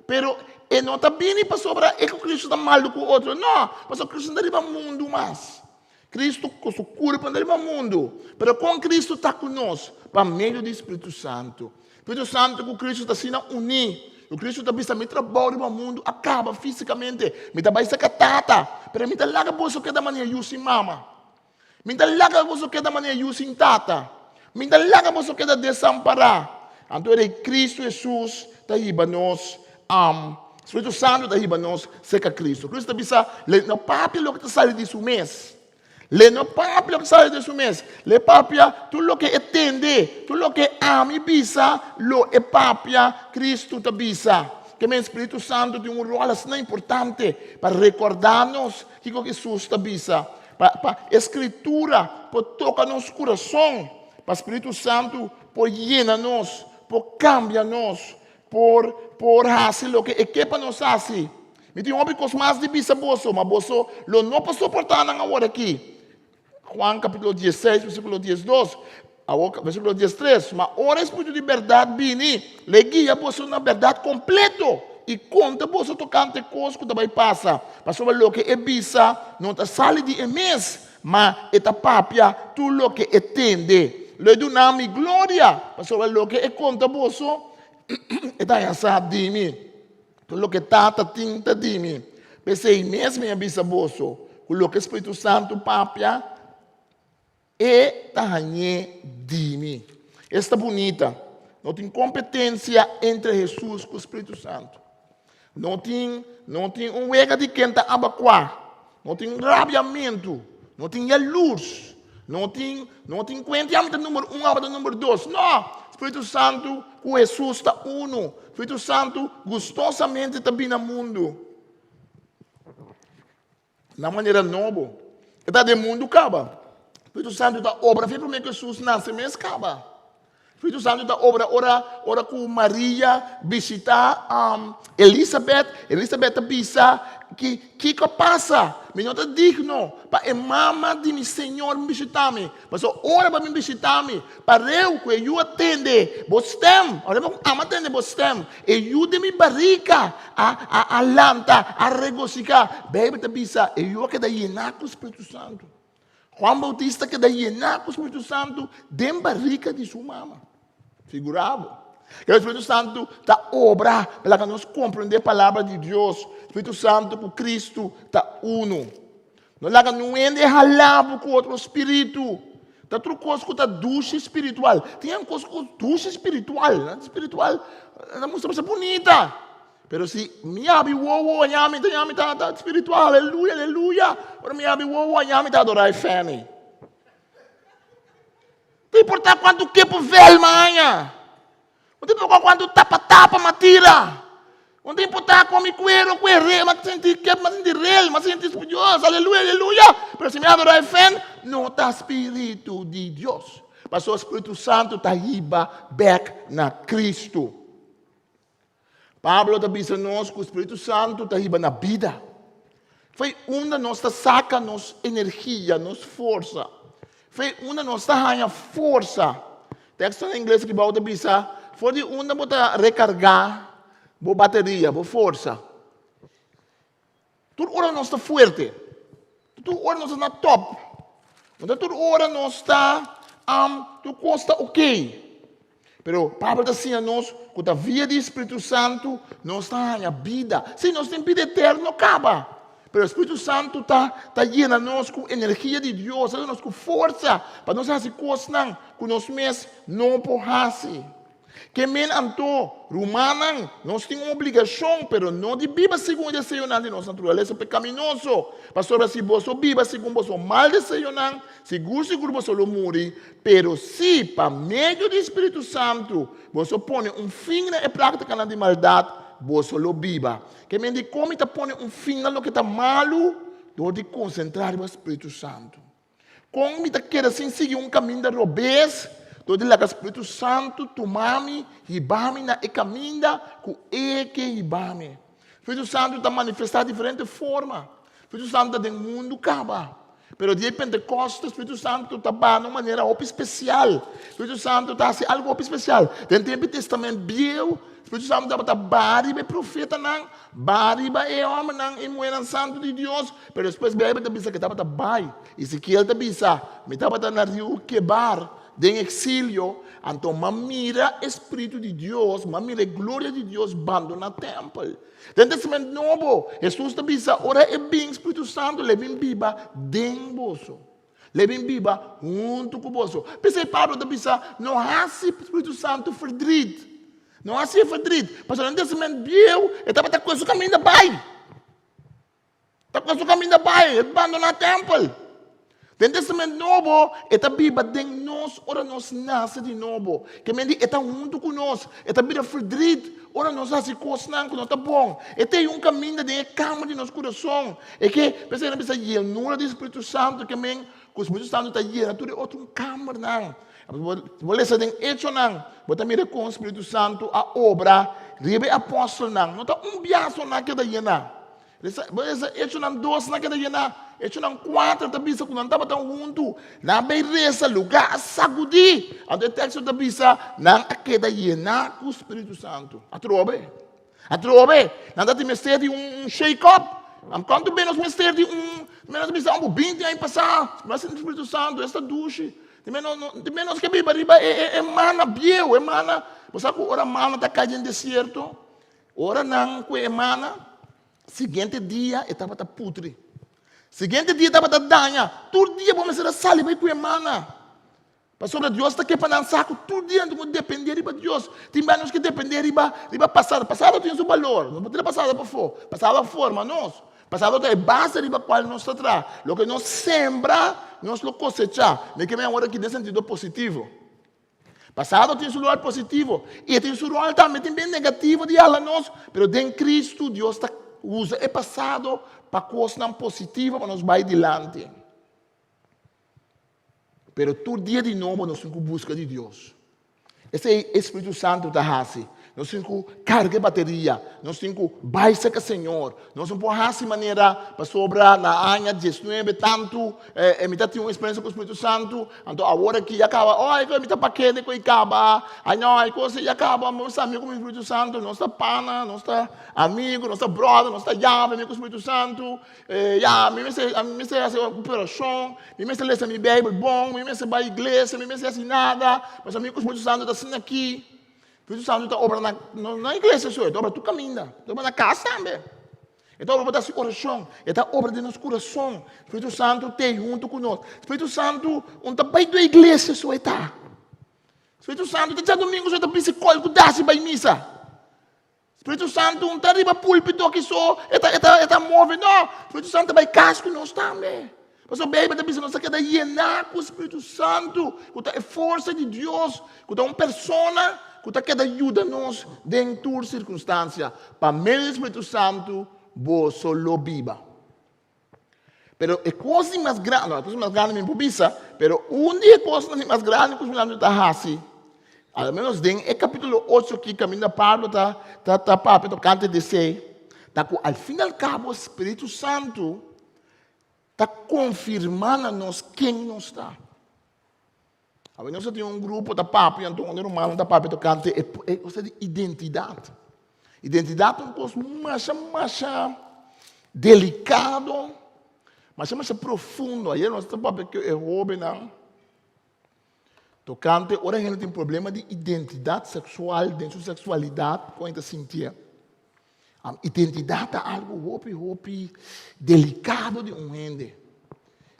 pero e no ta bini pasobra e ku Kristu ta malu ku otro. No, pasobra Kristu no ta riba mundu mas. Kristu ku su kurpo no ta riba mundu. Pero kon Kristu ta ku nos? Pa medio di Spiritu Santu. Spiritu Santu ku Kristu ta asina uní. Ku Kristu ta bisa, Mi trabou riba mundu a kaba físikamente. Mi ta bai saka Tata, pero mi ta laga boso keda manera yu sin mama. Mi ta laga boso keda manera yu sin tata. Mi ta laga boso keda desampará. Anto e Rei Kristu Hesus ta hiba nos, Spiritu Santu ta hiba nos serka Kristu. Kristu ta bisa, Le no papia loke ta sali di su mes. Le no papia loke ta sali di su mes. Le papia tur loke e tende, tur loke ami bisa, lo e papia, Kristu ta bisa. Ke men Spiritu Santu tin un ròl asina importante pa rekordá nos kiko Hesus ta bisa. Pa pa e Skritura por toka nos kurason, pa Spiritu Santu por yena nos, por kambia nos, por por hasi loke e ke pa nos hasi. Mi tin hopi kos mas di bisa boso, ma boso lo no por soportá nan awor aki. Juan kapítulo diesseis, versíkulo diesdos, awor versíkulo diestres, Ma ora e Spiritu di bèrdat bini, lo e guia boso na bèrdat kompleto i konta boso tokante kos ku ta bai pasa, pasobra loke e bisa no ta sali di e mes, ma e ta papia tur loke e tende. Lo e duna mi gloria, pasobra loke e konta boso. E ta haña sa di mi. Tur loke Tata tin ta di mi. P'esei mes mi a bisa boso ku loke Spiritu Santu papia, e ta hañ'é di mi. Esta bunita! No tin kompetensia entre Hesus ku Spiritu Santu. No tin, no tin un wega di ken ta abakuá. No tin rabiamentu. No tin yalurs. No tin, no tin kuenta ami ta number un, abo ta number dos. No! Spiritu Santu ku Hesus ta unu. Spiritu Santu gustosamente ta bini na mundu. Na manera nobo. E ta den mundu kaba. Spiritu Santu ta obra fe promé ku Hesus nase mes kaba. Spiritu Santu ta obra ora ora ku Maria bishita um, Elisabet. Elisabet ta bisa ki kiko a pasa? Mi no ta digno pa e mama di mi Señor bishita mi. Pasobra ora bo a bin bishita mi, pareu ku e yu a tende bo stèm, ora bo ama tende bo stèm, e yu den mi barika a a a lanta, a regosihá. Beibel ta bisa e yu a keda yená ku Spiritu Santu. Juan Boutista a keda yená ku Spiritu Santu den barika di su mama. Figurá bo. E Spiritu Santu ta obra pa laga nos komprendé palabra di Dios. Spiritu Santu ku Kristu ta unu. No laga niun hende halá bo ku otro spiritu. Ta tur kos ku ta dushi spiritual. Tin un kos ku dushi spiritual. Na spiritual na mustra masha bunita. Pero si mi abi wowo aña mi ta aña mi ta ta spiritual. Aleluya, aleluya. Ora mi abi wowo aña mi ta adorá e fèni. Ta importá kuantu kepo vèl mi a haña. No ta importá kuantu tapa tapa mi a tira. No ta importá kon mi kuero ku e rel, mi a sinti kep, mi a sinti rel, mi a sinti Dios, aleluya, aleluya. Pero si mi adorá e fen, no ta Spiritu di Dios. Pasobra Spiritu Santu ta hiba bèk na Kristu. Pablo ta bisa nos ku Spiritu Santu ta hiba na bida. Foi unda nos ta saka nos energia, nos forsa. Foi unda nos ta haña forsa. Teksto na ingles aki bou ta bisa, for di unda bo ta rekargá bo bateria, bo forsa. Tur ora nos ta fuerte. Tur ora nos ta na top. No ta tur ora nos ta, um, tur kos ta ok. Pero Pablo ta siña nos ku ta via di Spiritu Santu nos ta haña bida. Sí, nos tin bida eterno kaba. Pero Spiritu Santu ta, ta yena nos ku energia di Dios, ta duna nos ku forsa pa nos hasi kosnan ku nos mes no por hasi. Ke men anto, rumannan, nos tin un obligashon, pero no di biba segun e deseonan di nos naturalesa pekaminoso. Pasobra si boso biba segun boso mal deseonan, sigur sigur boso lo muri, pero si pa medio di Spiritu Santu boso pone un fin na e práktikanan di maldat, boso lo biba. Ke men di kon mi ta pone un fin na loke ta malu? Dor di konsentrá riba Spiritu Santu. Kon mi ta keda sin sigui un kaminda robes? Dor di laga Spiritu Santu tuma mi, hiba mi na e kaminda ku E ke hiba mi. Spiritu Santu ta manifestá diferente forma. Spiritu Santu ta den mundu kaba. Pero dia di Pentekòste Spiritu Santu ta baha na un manera hopi spesial. Spiritu Santu ta hasi algu hopi spesial. Den tempu di Testament Bieu, Spiritu Santu tabata baha riba e profetanan, baha riba e hòmbernan i muhernan santu di Dios, pero despues Beibel ta bisa ku e tabata bai. Ezekiel ta bisa, Mi tabata na riu Kebar den eksilio, anto m'a mira e Spiritu di Dios, m'a mira e gloria di Dios bandoná tèmpel. Den Testament Nobo, Hesus ta bisa, ora e bin Spiritu Santu, lo e bin biba den boso. Lo e bin biba huntu ku boso. P'esei Pablo ta bisa, no hasi Spiritu Santu ferdrit. No hasi e ferdrit. Pasobra den Testament Bieu, e tabata kue su kaminda bai. Ta kue su kaminda bai, e bandoná tèmpel. Den Testament Nobo, e ta biba den nos ora nos nase di nobo. Ke men di e ta huntu ku nos, e ta bira ferdrit ora nos hasi kosnan ku no ta bon. E ta ei un kaminda den e kamer di nos kurason. E ke, p'esei nan bisa yenura di Spiritu Santu, ke men ku Spiritu Santu ta yena tur e otro kamernan. Si bo lesa den Echonan, bo ta mira kon Spiritu Santu a obra riba e apòstelnan. No ta un biaha so nan a keda yená. Bo lesa Echonan dos nan keda yená. Echonan kuater ta bisa ku nan tabata huntu. Nan a bai resa, lugá a sagudí. Anto e teksto ta bisa, nan a keda yená ku Spiritu Santu. Atrobe. Atrobe. Nan ta tin mester di un shake up. Kuantu be nos mester di un, mi nos bisa, oh, 20 aña pasá, mi a sinti Spiritu Santu, esta dushi. Te menos, no, te menos ke biba riba e, e, e mana bieu, e mana. Bo sa ku ora mana ta kai den desierto, ora nan ku e mana, siguiente dia e tabata putri. Siguiente dia tabata daña. Tur dia bo mester a sali bai ku e mana. Pasobra Dios ta ke pa nan sa ku tur dia nan tin ku dependé riba Dios. Tin bia nos ke dependé riba riba pasado. Pasado tin su balor. No por tira pasado pafó. Pasado a forma nos. Pasado ta e base riba kual nos ta traha. Loke nos sembra, nos lo kosechá. Mi ke mi awor aki den sentido positivo. Pasado tin su ròl positivo i e tin su ròl tambe tin bien negativo di hala nos, pero den Kristu Dios ta usa e pasado pa kosnan positivo pa nos bai dilanti. Pero tur dia di nobo nos tin ku buska di Dios. Esei e Spiritu Santu ta hasi. Nos tin ku karga e bateria. Nos tin ku bai serka Señor. Nos no por hasi manera pasobra na aña diesnuebe tantu eh, mi ta tin un eksperensia ku Spiritu Santu, anto awor aki ya kaba, oh, ai mi ta pakete ku i kaba, ai no, ai kos ya kaba, mi sa mi ku mi Spiritu Santu, nos ta pana, nos ta amigu, nos ta brother, nos ta yabe mi ku Spiritu Santu. Eh, ya, mi mester, mi mester hasi operashon, mi mester lesa mi Beibel bon, mi mester bai iglesia, mi mester hasi nada, pasobra mi ku Spiritu Santu ta asina aki. Spiritu Santu ta obra na, no na iglesia so, e ta obra tur kaminda, e ta obra na kas tambe. E ta obra pa ta hasi orashon, e ta obra den nos kurason. Spiritu Santu t'ei huntu ku nos. Spiritu Santu no ta bai tur iglesia so e ta. Spiritu Santu ta djadumingu so e ta bisti kòl ku dasi bai misa. Spiritu Santu no ta riba pulpito aki so, e ta, e ta, e ta move, no. Spiritu Santu ta bai kas ku nos tambe. Pasobra Beibel ta bisa nos ta keda yená ku Spiritu Santu, ku ta e forsa di Dios, ku ta un persona ku ta keda yuda nos den tur sirkunstansia. Pa medio di Spiritu Santu boso lo biba. Pero e kos di mas grandi, no, e kos di mas grandi mi por bisa, pero un di e kosnan di mas grandi ku Spiritu Santu ta hasi, al menos den e kapítulo ocho aki kaminda Pablo ta ta ta papia tokante di esei, ta ku al fin al kabo Spiritu Santu ta konfirmá na nos ken nos ta. Awe nos a tin un grupo ta papia, anto un rumannan ta papia tokante e e cosa di identidat. Identidat ta un kos masha masha delikado, masha masha profundo. Ayer nos ta papia ku e hóbennan tokante ora hende tin problema di identidat seksual den su seksualidat, kon e ta sintié. Identidat ta algu hopi hopi delikado di un hende.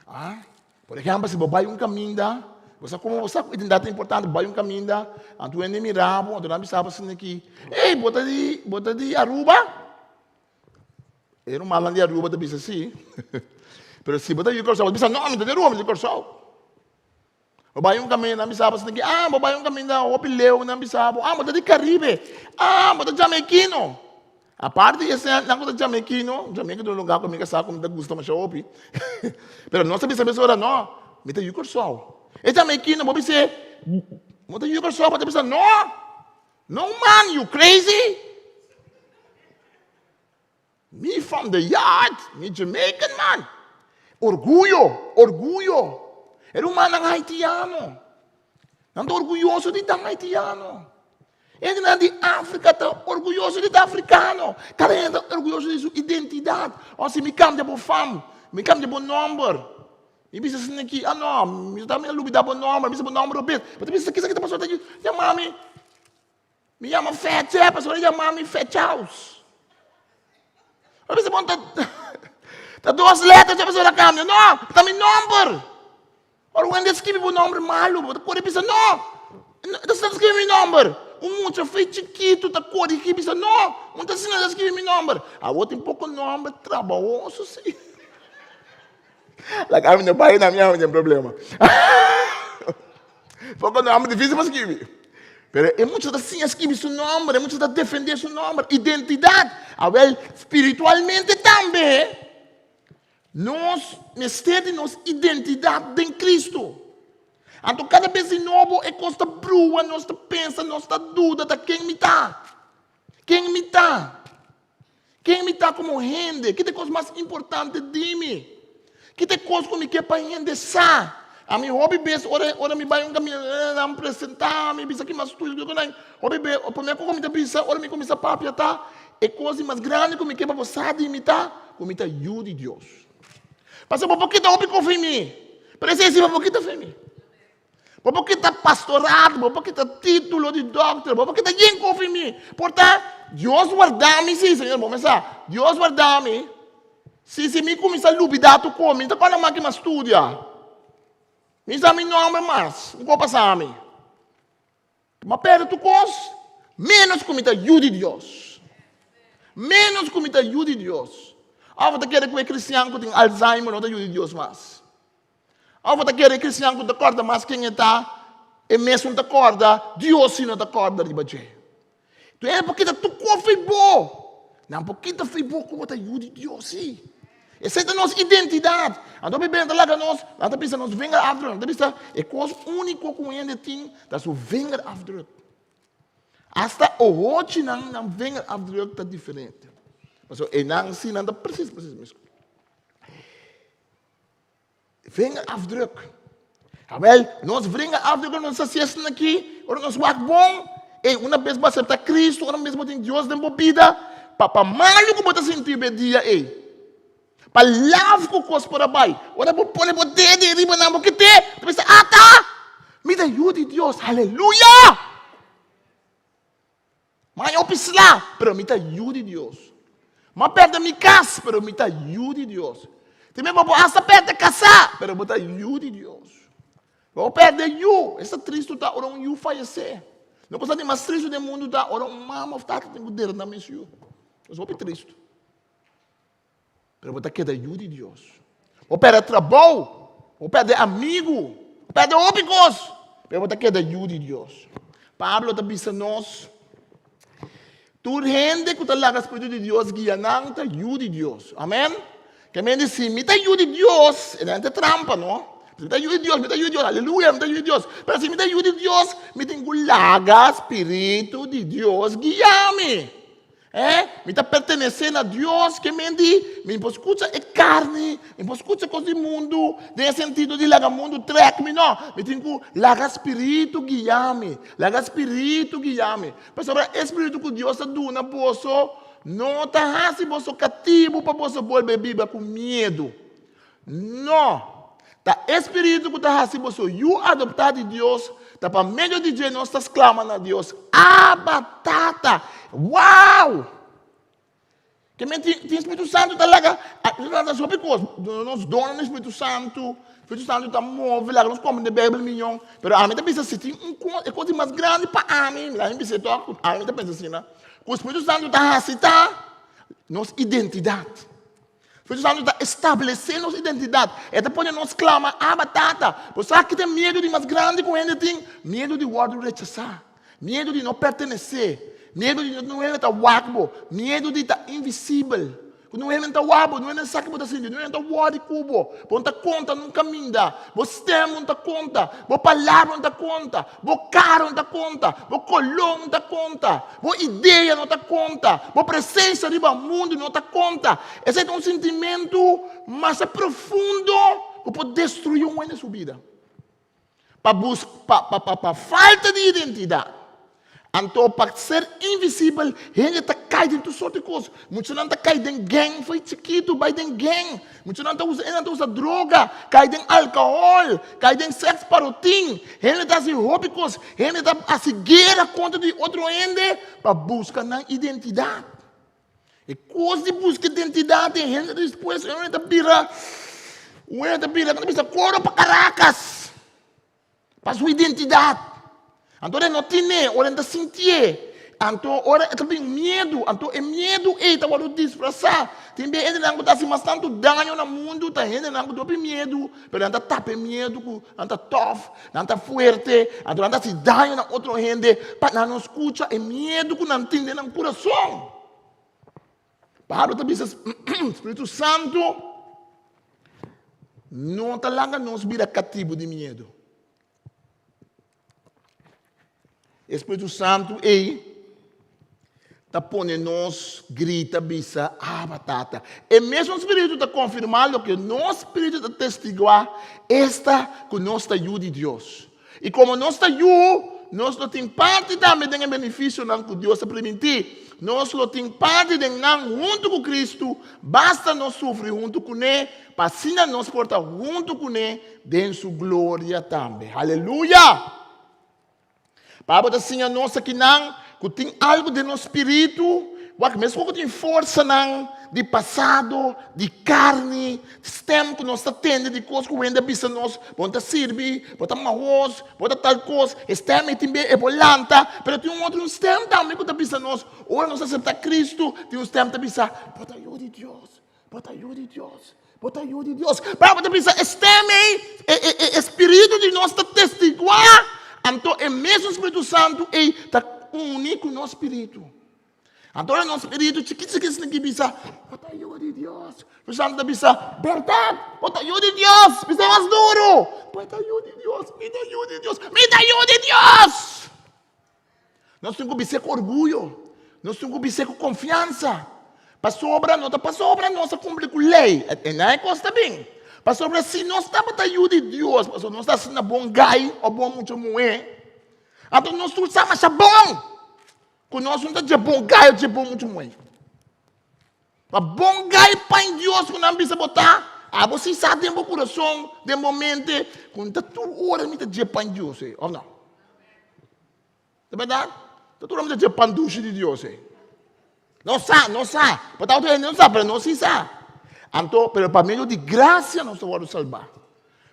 Ah, por ehempel, si bo bai un kaminda, bo sa komo bo sa ku identidat ta importante, bo bai un kaminda, anto un hende mira bo, anto nan bisa bo asina aki, ey, bo ta di, bo ta di Aruba? E rumannan di Aruba ta bisa si. Pero si bo ta di Kòrsou, bo ta bisa, no, mi ta di Aruba, mi ta di Kòrsou. Bo bai un kaminda, nan bisa bo asina ki, ah, bo bai un kaminda hopi leu, nan bisa bo, ah, bo ta di Karibe, ah, bo ta Jamaikino. Aparte di esei, nan ku ta Jamaikino, Jamaica ta un lugar ku mi ka sa ku mi ta gusta masha hopi, pero nos ta bisa mesora, no, mi ta yu Kòrsou. E Jamaikino, bo bis'é, bo ta yu Kòrsou, bo ta bisa, no, no man, you crazy? Me from the yard, mi Jamaican man. Orguyo, orguyo. E rumannan haitiano. Nan ta orguyoso di ta haitiano. Hendenan di Afrika ta orguyoso di ta afrikano. Kada hende ta orguyoso di su identidat. O si mi kambia bo fam, mi kambia bo nomber. Mi bisa asina aki, ah no, mi ta mi a lubida bo nomber, mi bisa bo nomber robes. Bo ta bisa kisa ki ta pasó ta yama mi. Mi yama Feche, pasobra e yama mi Fechaus. Mi bisa, bon, ta, ta dos letra pasobra a cambia. No, ta mi nomber. Ora un hende skibi bo nomber malu, bo ta kore bisa, no, ta asina ta skibi mi nomber. Un mucha fe chikitu ta korigi bisa, no, no ta asina ta skibi mi nomber. Awor tin poko nomber trabahoso si. Laga mi no bai na mi amo tin problema. Poko nomber difícil pa skibi. Pero e mucha ta siña skibi su nomber, e mucha ta defende su nomber, identidad. Awel, spiritualmente tambe, nos mester di nos identidad den Cristo. Anto kada bes di nobo e kos ta brua, nos ta pensa, nos ta duda, ta ken mi ta? Ken mi ta? Ken mi ta komo hende? Ki ta e kos mas importante di mi? Ki ta e kos ku mi ke pa hende sa? Ami hopi bes ora ora mi bai un kaminda nan presentá mi bisa ki mas studio ku nan. Hopi bes promé kos ku mi ta bisa ora mi kuminsá papia ta e kos di mas grandi ku mi ke pa bo sa di mi ta ku mi ta yu di Dios. Pasobra bo por kita hopi kos for mi, pero esei si bo por kita for mi. Bo por kita pastoraat, bo por kita título di dòkter, bo por kita yen kof i mi. Por ta, Dios warda mi si, Señor, bo mester sa, Dios warda mi si si mi kuminsá lubidá tur kos, mi ta kòrda mas ki mi a studia. Mi sa mi nòmber mas, un kos pasa mi. Mi a pèrdè tur kos, ménos ku mi ta yu di Dios. Ménos ku mi ta yu di Dios. Òf bo ta kere ku e kristian ku tin Alzheimer no ta yu di Dios mas? Òf bo ta kere e kristian ku ta kòrda mas ken e ta, e mesun ta kòrda, Dios si no ta kòrda riba dje? Tu hende por kita tur kos fo'i bo. Nan por kita fo'i bo ku bo ta yu di Dios, sí. Esei ta nos identidat. Anto Biblia ta laga nos, nan ta bisa nos vingerafdruk. Nan ta bisa e kos úniko ku un hende tin ta su vingerafdruk. Asta ohochinan nan vingerafdruk ta diferente. Pasobra einan sí nan ta presis presis meskos. Vingerafdruk. Awel, nos vingerafdruk ora nos hasi esnan aki, ora nos wak bon, ey, una bes bo asepta Cristo, una bes bo tin Dios den bo bida, pa pa malu ku bo ta sinti be dia ey, pa laf ku kos por a bai, ora bo pone bo dede riba nan bo kite, bo ta bisa, ata, mi ta yu di Dios, aleluya! M'a haña hopi sla, pero mi ta yu di Dios. M'a pèrdè mi kas, pero mi ta yu di Dios. Tin bes bo por hasta pèrdè kasá, pero bo ta yu di Dios. Bo por pèrdè yu. Esta tristu ta ora un yu fayesé. No cosa di mas tristu den mundu ta ora un mama òf tata tin ku dera nan mes yu. Es hopi tristu. Pero bo ta keda yu di Dios. Bo pèrdè trabou, bo pèrdè amigu, bo pèrdè hopi kos, pero bo ta keda yu di Dios. Pablo ta bisa nos, tur hende ku ta laga spiritu di Dios guia nan ta yu di Dios. Amen? Ke men di si mi ta yu di Dios, e nan ta trampa, no? Si mi ta yu di Dios, mi ta yu di Dios, aleluya, mi ta yu di Dios. Pero si mi ta yu di Dios, mi tin ku laga spiritu di Dios guia mi. Eh, mi ta pertenesé na Dios, ke men di, mi por skucha e karni, mi por skucha kos di mundu, den e sentido di laga mundu trèk mi, no. Mi tin ku laga Spiritu guia mi, laga Spiritu guia mi. Pasobra e Spiritu ku Dios ta duna boso no ta hasi boso katibu pa boso bolbe biba ku miedu. No! Ta e Spiritu ku ta hasi boso yu adoptá di Dios, ta pa medio di dje nos ta sklama na Dios, Abba, Tata! Wow! Ke men tin, tin Spiritu Santu ta laga, ta hopi kos, nos donan di Spiritu Santu, Spiritu Santu ta move, laga nos komprende Beibel miyon, pero ami ta bisa si tin un kos, e kos di mas grandi pa ami, mi laga mi bisa e tòg, ami ta pensa asina, ku Spiritu Santu ta hasi ta nos identidat. Spiritu Santu ta establesé nos identidat. E ta pone nos klama, Abba, Tata. Bo sa ki ta e miedu di mas grandi ku hende tin? Miedu di wòrdu rechasá. Miedu di no pertenesé. Miedu di no hende ta wak bo. Miedu di ta invisibel. Ku no hende ta wak bo, no hende sa ki bo ta sinti, no hende ta wòri ku bo. Bo no ta konta nun kaminda. Bo stèm no ta konta. Bo palabra no ta konta. Bo kara no ta konta. Bo koló no ta konta. Bo idea no ta konta. Bo presensia riba mundu no ta konta. Esei ta un sintimentu masha profundo ku por destruí un hende su bida. Pa bus pa pa pa pa falta di identidat. Anto pa ser invisibel hende ta kai den tur sorti kos. Muchanan ta kai den gang fo'i chikitu bai den gang. Muchanan ta usa hende ta usa droga, kai den alkohòl, kai den sèks parotin. Hende ta hasi hopi kos. Hende ta hasi guera kontra di otro hende pa buska nan identidat. E kos di buska identidat den hende despues un hende ta bira un hende ta bira ta bisa koro pa Caracas. Pa su identidat. Anto ora e no tine, ora e no ta sintié, anto ora e ta bin miedu, anto e miedu ei ta wòrdu disfrasá. Tin bia hendenan ku ta hasi mas tantu daño na mundu ta hendenan ku ta hopi miedu, pero nan ta tapa e miedu ku nan ta tòf, nan ta fuerte, anto nan ta hasi daño na otro hende pa nan no skucha e miedu ku nan tin den nan kurason. Pablo ta bisa Spiritu Santu no ta laga nos bira katibu di miedu. E Spiritu Santu ei ta pone nos grita bisa, Abba, Tata. E mesun Spiritu ta konfirmá loke nos spiritu ta testiguá, esta ku nos ta yu di Dios. I komo nos ta yu, nos lo tin parti tambe den e benefisionan ku Dios a primintí. nos lo tin parti den nan huntu ku Kristu, basta nos sufri huntu kuné, pa asina nos por ta huntu kuné den su gloria tambe. Aleluya! Pablo ta siña nos akinan ku tin algu den nos spiritu, wak meskos ku tin forsanan di pasado, di karni, stèm ku nos ta tende di kos ku hende a bisa nos, bo no ta sirbi, bo ta mahos, bo ta tal kos, e stèm ei tin be e por lanta, pero tin un otro un stèm tambe ku ta bisa nos, ora nos aseptá Kristu, tin un stèm ta bisa, bo ta yu di Dios, bo ta yu di Dios, bo ta yu di Dios. Pablo ta bisa e stèm ei, e e e e spiritu di nos ta testiguá, anto e mesun Spiritu Santu ei ta uni ku nos spiritu. Anto ora nos spiritu chikit chikit esaki ki bisa, Bo ta yu di Dios. Spiritu Santu ta bisa, Bèrdat, bo ta yu di Dios. Bisa mas duru, Bo ta yu di Dios, mi ta yu di Dios, mi ta yu di Dios. Nos tin ku bis'é ku orguyo, nos tin ku bis'é ku konfiansa. Pasobra no ta pasobra nos a kumpli ku lei, e nan e kos ta bin. Pasobra si nos tabata yu di Dios, pasobra nos ta asina bon gai òf bon mucha muhé, anto nos tur sa masha bon. Ku nos no ta dje bon gai o dje bon muchu muhé. Ma bon gai pañ Dios ku nan bisa bo ta, abo si sa den bo kurason, den bo mente, ku no ta tur ora mi ta dje pañ Dios ei, òf no? Ta bèrdat? Ta tur ora mi ta dje pan dushi di Dios ei. Nos sa, nos sa. Por ta otro hende no sa, pero nos si sa. Anto, pero pa medio di grasia nos ta wòrdu salbá.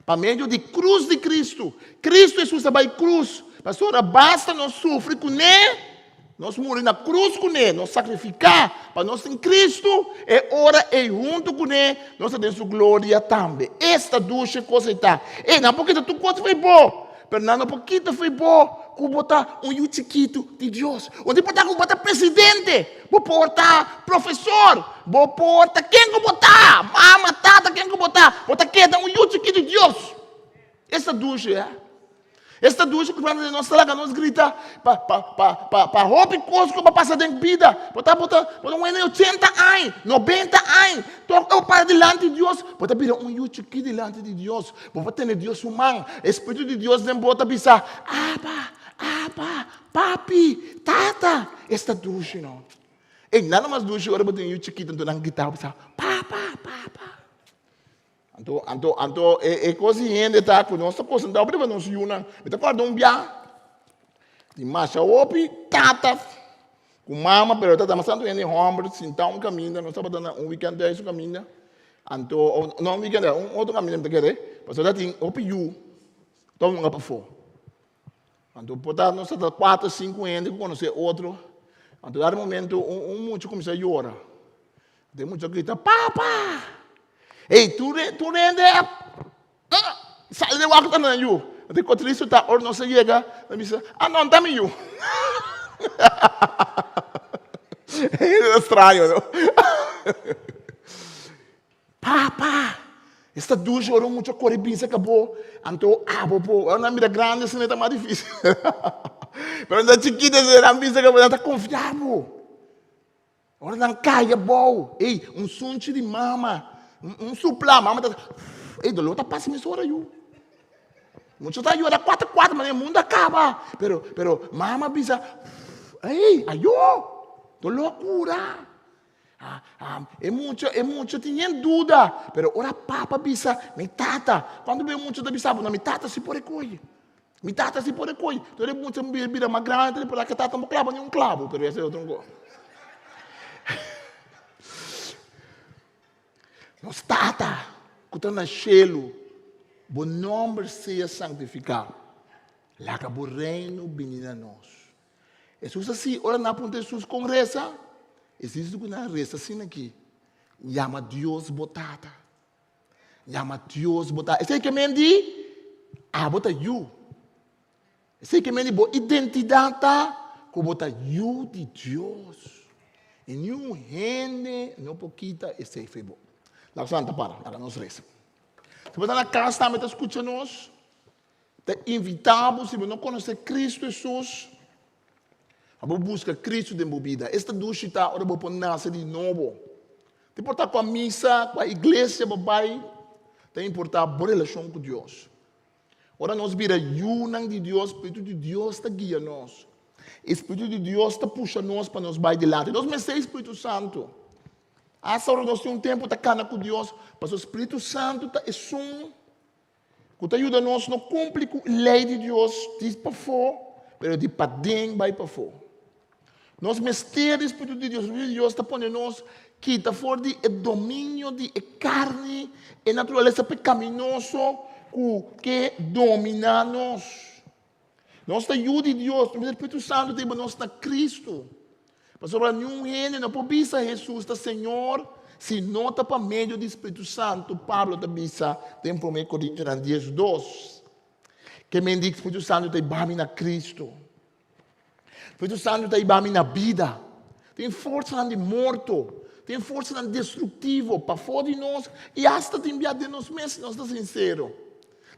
Pa medio di krus di Kristu. Kristu Hesus a bai krus. Pasobra basta nos sufri kuné, nos muri na krus kuné, nos sakrifiká pa nos tin Kristu, e ora ei huntu kuné nos ta den su gloria tambe. Esta dushe kos ei ta. Ei, nan por kita tur kos fo'i bo, pero nan no por kita fo'i bo ku bo ta un yu chikitu di Dios. Un di por ta ku bo ta presidente. Bo por ta profesor, bo por ta ken ku bo ta, mama, tata, ken ku bo ta, bo ta keda un yu chikí di Dios. Esta dushi, eh? Esta dushi ku di nos ta laga nos grita pa, pa, pa, pa, pa hopi kos ku bo pasa den bida. Bo ta, bo ta, bo ta un hende di ochenta aña, nobenta aña, tok bo para dilanti di Dios, bo ta bira un yu chikí dilanti di Dios. Bo por tene Dios su man, e Spiritu di Dios den bo ta bisa, Abba, Abba, Papi, tata, esta dushi no. Ey, nada mas dushi ora bo tin yu chikito anto nan grita bo bisa, papa, papa. Anto, anto, anto e, e kos di hende ta ku nos ta konsentrá hopi riba nos yunan. Mi ta kòrda un bia di masha hopi tata ku mama, pero tata mas tantu hende hòmber sintá un kaminda, nos tabata na un wikènt bia su kaminda, anto, no un wikènt, un otro kaminda mi ta kere, pasobra tin hopi yu ta hunga pafó. Anto por ta nos ta kuater sinku hende ku konosé otro. Anto dado momento un un mucha kuminsá yora. Anto e mucha grita, Papa! Ey, tur tur hende a sali den wak ta nan yu. Anto e kotristu ta ora nos a yega, nan bisa, Ah no, ta mi yu. E ta straño, no? Papa! Esta dushi ora un mucha kore bin serka bo, anto abo por, ora nan bira grandi asina ta mas difisil. Pero ora nan chikito asina nan bin serka bo, nan ta konfia bo. Ora nan kai abou, ey, un sunchi di mama, un supla, mama ta, ey, dolor ta pasa mesora yu. Mucha ta yora kuater kuater, ma e mundu a kaba. Pero, pero mama bisa, ey, ayo, dolor a kura. E mucha, e mucha tin yen duda, pero ora papa bisa, mi tata, cuando be mucha ta bisa, no, mi tata si por recoge. Mi tata si por recoge. Entonces e mucha bira mas grande, por que tata no clava ni un clavo, pero ese otro cosa. Nos tata, ku ta na shelu, bo nomber sea santificá. Laga bo reino bini na nos. Hesus a si, ora nan a puntra Hesus kon resa, Hesus di ku nan resa asina aki, Yama Dios bo Tata. Yama Dios bo Tata. Esei ke men di, abo ta yu. Esei ke men di bo identidat ta ku bo ta yu di Dios. I niun hende no por kita esei for bo. Laga nos lanta para, laga nos resa. Si bo ta na kas tambe ta skucha nos, Ta invitá bo, si bo no konosé Kristu Hesus, pa bo buska Kristu den bo bida. Esta dushi ta ora bo por nase di nobo. Ta importá kua misa, kua iglesia bo bai, ta importá bo relashon ku Dios. Ora nos bira yunan di Dios, Spiritu di Dios ta guia nos. E Spiritu di Dios ta pusha nos pa nos bai dilanti. Nos mester e Spiritu Santu. Asta ora nos tin un tempu ta kana ku Dios, pasobra Spiritu Santu ta esun ku ta yuda nos no kumpli ku lei di Dios di pafó, pero di paden bai pafó. Nos mester di Spiritu di Dios. Spiritu di Dios ta pone nos kita for di e dominio di e karni, e naturalesa pekaminoso ku ke dominá nos. Nos ta yu di Dios, nos Spiritu Santu ta hiba nos na Kristu. Pasobra niun hende no por bisa Hesus ta Señor si no ta pa medio di Spiritu Santu, Pablo ta bisa den Promé Korintionan 12. Ke men di Spiritu Santu ta hiba mi na Kristu. Spiritu Santu ta hiba mi na bida. Tin forsanan di morto, tin forsanan destruktivo pafó di nos i asta tin bia den nos mes si nos ta sinsero.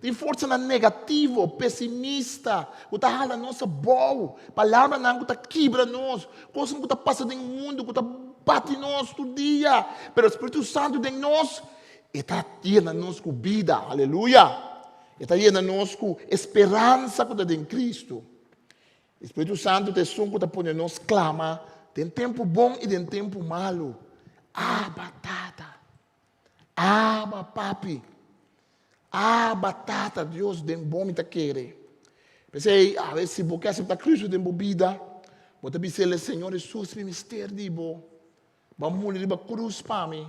Tin forsanan negativo, pesimista, ku ta hala nos abou, palabranan ku ta kibra nos, kosnan ku ta pasa den mundu ku ta bati nos tur dia. Pero Spiritu Santu den nos, e ta yena nos ku bida, aleluya! E ta yena nos ku e speransa ku ta den Kristu. E Spiritu Santu ta esun ku ta pone nos klama den tempu bon i den tempu malu, Abba, Tata! Abba, Papi! Abba, Tata, Dios den bo mi ta kere. P'esei, awe si bo ke aseptá Kristu den bo bida, bo ta bis'El, Señor Hesus, mi mester di bo. Bo a muri riba krus pa mi.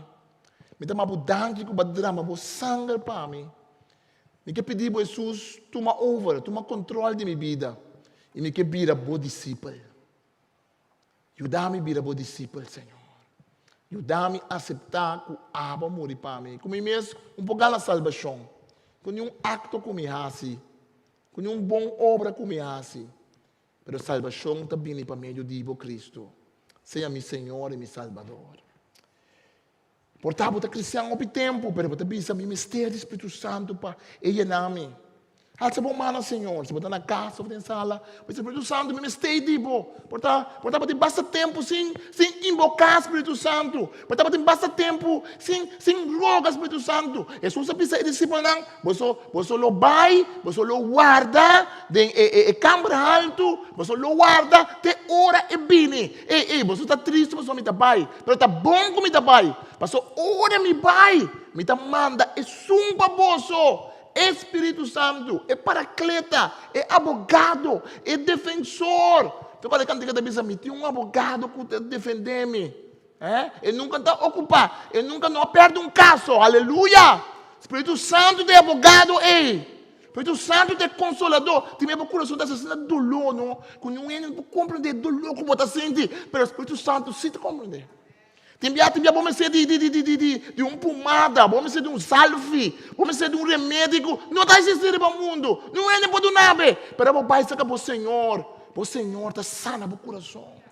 Mi ta maba bo danki ku bo a drama bo sanger pa mi. Mi ke pidi bo, Hesus, tuma over, tuma kontrol di mi bida i mi ke bira bo disipel. Yuda mi bira bo disipel, Señor. Yuda mi aseptá ku abo a muri pa mi, ku mi mes un por gana salbashon, ku niun akto ku mi hasi, ku niun bon obra ku mi hasi. Pero salbashon ta bini pa medio di bo, Kristu. Sea mi Señor i mi Salbador. Por ta bo ta kristian hopi tempu, pero bo ta bisa, Mi mester di Spiritu Santu pa e yena mi. Alsa bo man na Señor, si bo ta na kas òf den sala, bo bisa, Spiritu Santu, mi mester di bo. Por ta, por ta bo tin basta tempu sin, sin inboká Spiritu Santu. Por ta bo tin basta tempu sin, sin roga Spiritu Santu. Hesus a bisa e disipelnan, Boso, boso lo bai, boso lo warda den e, e, e kamber haltu, boso lo warda te ora e bini. Ei, ei, boso ta tristu pasobra mi ta bai, pero ta bon ku mi ta bai, pasobra ora mi bai, mi ta manda esun pa boso, e Spiritu Santu, e Parakleta, e Abogado, e Defensor. Ta kòrda e kantika ta bisa, Mi tin un abogado ku ta defendé mi. Eh? E nunka ta okupá, e nunka no a pèrdè un kaso. Aleluya! Spiritu Santu ta e abogado ei. Spiritu Santu ta e konsoladó. Tin bia bo kurason ta hasi asina doló, no? Ku niun hende no por komprendé e doló ku bo ta sinti, pero Spiritu Santu sí ta komprendé. Tin bia, tin bia bo mester di, di, di, di, di, di, di un pumada, bo mester di un salfi, bo mester di un remedi ku no ta eksistí riba mundu. Niun hende por duna bo. Pero bo bai serka bo Señor, bo Señor ta sana bo kurason.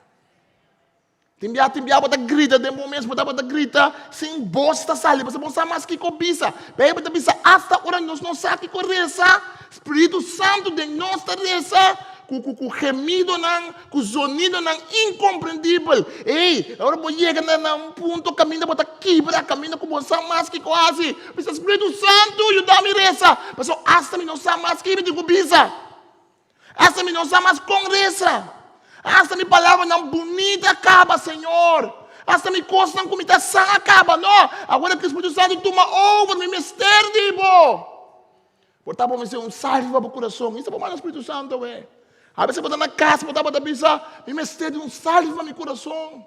Tin bia, tin bia bo ta grita den bo mes, bo tabata grita sin bos ta sali, pasobra bo no sa mas kiko bisa. Beibel ta bisa asta ora nos no sa kiko resa, Spiritu Santu den nos ta resa ku ku ku gemidonan, ku zonidonan inkomprendibel. Ey, ora bo yega na na un punto kaminda bo ta kibra, kaminda ku bo no sa mas kiko hasi, bisa Spiritu Santu yuda mi resa, pasobra asta mi no sa mas kiko mi tin ku bisa. Hasta mi no sa mas kon resa. Hasta mi palabranan bunita a kaba, Señor. Hasta mi kosnan ku mi ta sa a kaba. No, awor ku Spiritu Santu tuma over, mi mester di bo. Por ta bo mester un salve pa bo kurason. Isa bo manda Spiritu Santu awe. A bes bo ta na kas, bo tabata bisa, mi mester di un salve pa mi kurason.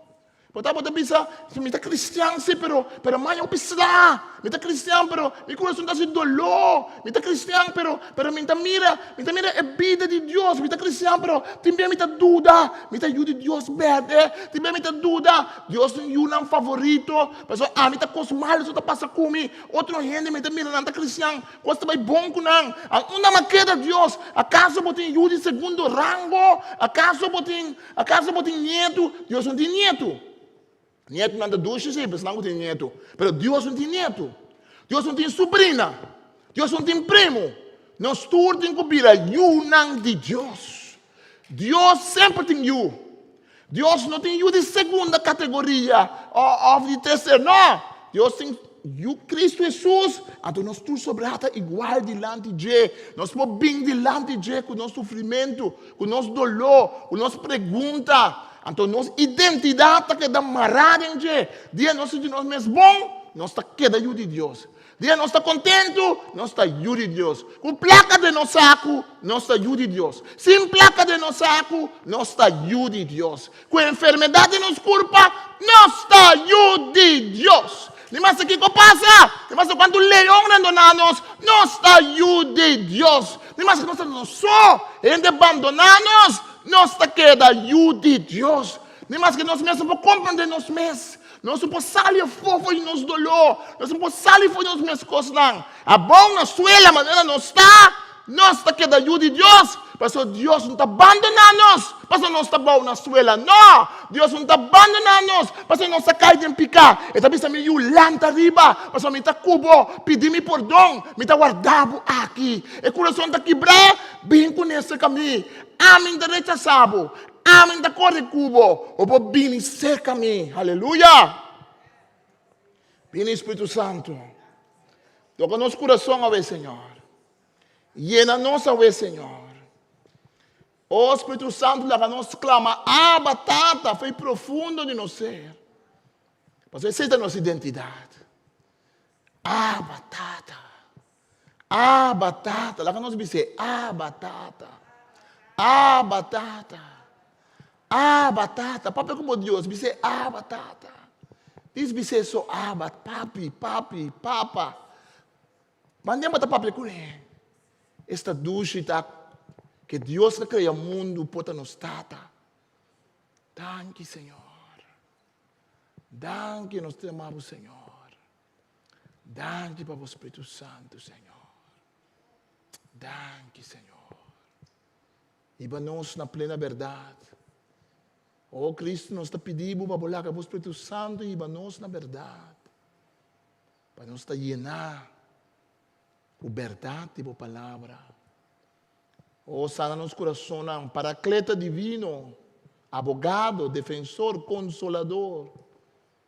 Bo tabata bisa, Mi ta kristian, sí, pero, pero maña hopi sla. Mi ta kristian, pero mi kurason ta hasi doló. Mi ta kristian, pero, pero mi ta mira, mi ta mira e bida di Dios. Mi ta kristian, pero tin bia mi ta duda. Mi ta yu di Dios bèrdè. Tin bia mi ta duda. Dios tin yunan favorito. Pasobra ami ta kos malu so ta pasa ku mi. Otro hende mi ta mira nan ta kristian. Kos ta bai bon ku nan. A unda mi a keda, Dios? Akaso bo tin yu di segundo rango? Akaso bo tin Akaso bo tin nietu? Dios no tin nietu. Nietunan ta dushi sí, esnan ku tin nietu. Pero Dios no tin nietu. Dios no tin subrina. Dios no tin primu. Nos tur tin ku bira yunan di Dios. Dios semper tin yu. Dios no tin yu di segunda kategoria òf di terser. No! Dios tin. yu Kristu Hesus, anto nos tur sobrá ta igual dilanti dje. Nos por bin dilanti dje ku nos sufrimentu, ku nos doló, ku nos pregunta. Anto nos identidat ta keda mará den dje. Dia nos sinti nos mes bon, nos ta keda yu di Dios. Dia nos ta kontentu, nos ta yu di Dios. Ku plaka den nos saku, nos ta yu di Dios. Sin plaka den nos saku, nos ta yu di Dios. Ku enfermedat den nos kurpa, nos ta yu di Dios. Ni maske kiko pasa, ni maske kuantu leon randoná nos, nos ta yu di Dios. Ni maske nos ta nos so, hende bandoná nos, nos ta keda yu di Dios. Ni maske nos mes no por komprendé nos mes, nos no por sali afó for di nos doló, nos no por sali for di nos mes kosnan. Abou na suela manera nos ta, nos ta keda yu di Dios, pasobra Dios no ta bandoná nos pasobra nos ta abou na suela. No! Dios no ta bandoná nos pasobra nos ta kai den piká. E ta bisa mi yu, lanta riba, pasobra mi ta ku bo, pidi mi pordon, mi ta warda bo aki. E kurason ta kibrá, bin kuné serka mi. Ami no ta rechasá bo, Ami no ta kore ku bo, bo por bini serka mi. Aleluya! Bini Spiritu Santu. Toka nos kurason awe, Señor. Yena nos awe, Señor. O Spiritu Santu, laga nos klama, Abba, Tata, fei profundo di nos ser. Pasobra esei ta nos identidat. Abba, Tata. Abba Tata, laga nos bis'é, Abba Tata, Abba Tata, Abba Tata. Papia ku bo Dios, bis'é, Abba Tata. Dis bis'é so, Abba, Papi, Papi, Papa. Mande bo ta papia kuné. Esta dushi ta ke Dios a krea mundu por ta nos Tata. Danki, Señor. Danki, nos ta yama bo Señor. Danki pa bo Spiritu Santu, Señor. Danki, Señor. Hiba nos na plena bèrdat. O Kristu, nos ta pidi bo pa bo laga bo Spiritu Santu hiba nos na bèrdat. Pa nos ta yená ku bèrdat di bo palabra. O sana nos kurasonnan, Parakleta divino, abogado, defensor, konsolador.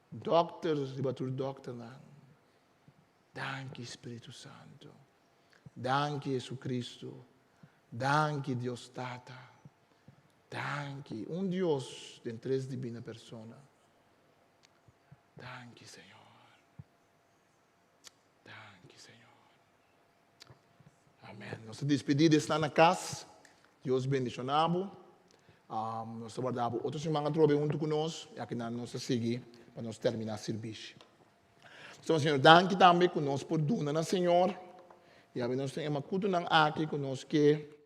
Dokter riba tur dokternan. Danki Spiritu Santu. Danki Jesucristo. Danki Dios Tata. Danki. Un Dios den tres divina persona. Danki Señor. Danki Señor. Amen. Nos ta despedí di esnan na kas. Dios bendishoná bo. Um, nos ta warda bo otro siman atrobe huntu ku nos. I akinan nos ta sigui pa nos terminá sirbishi. Nos Señor danki tambe ku nos por duna na Señor. I awe nos tin e makutunan aki ku nos ke.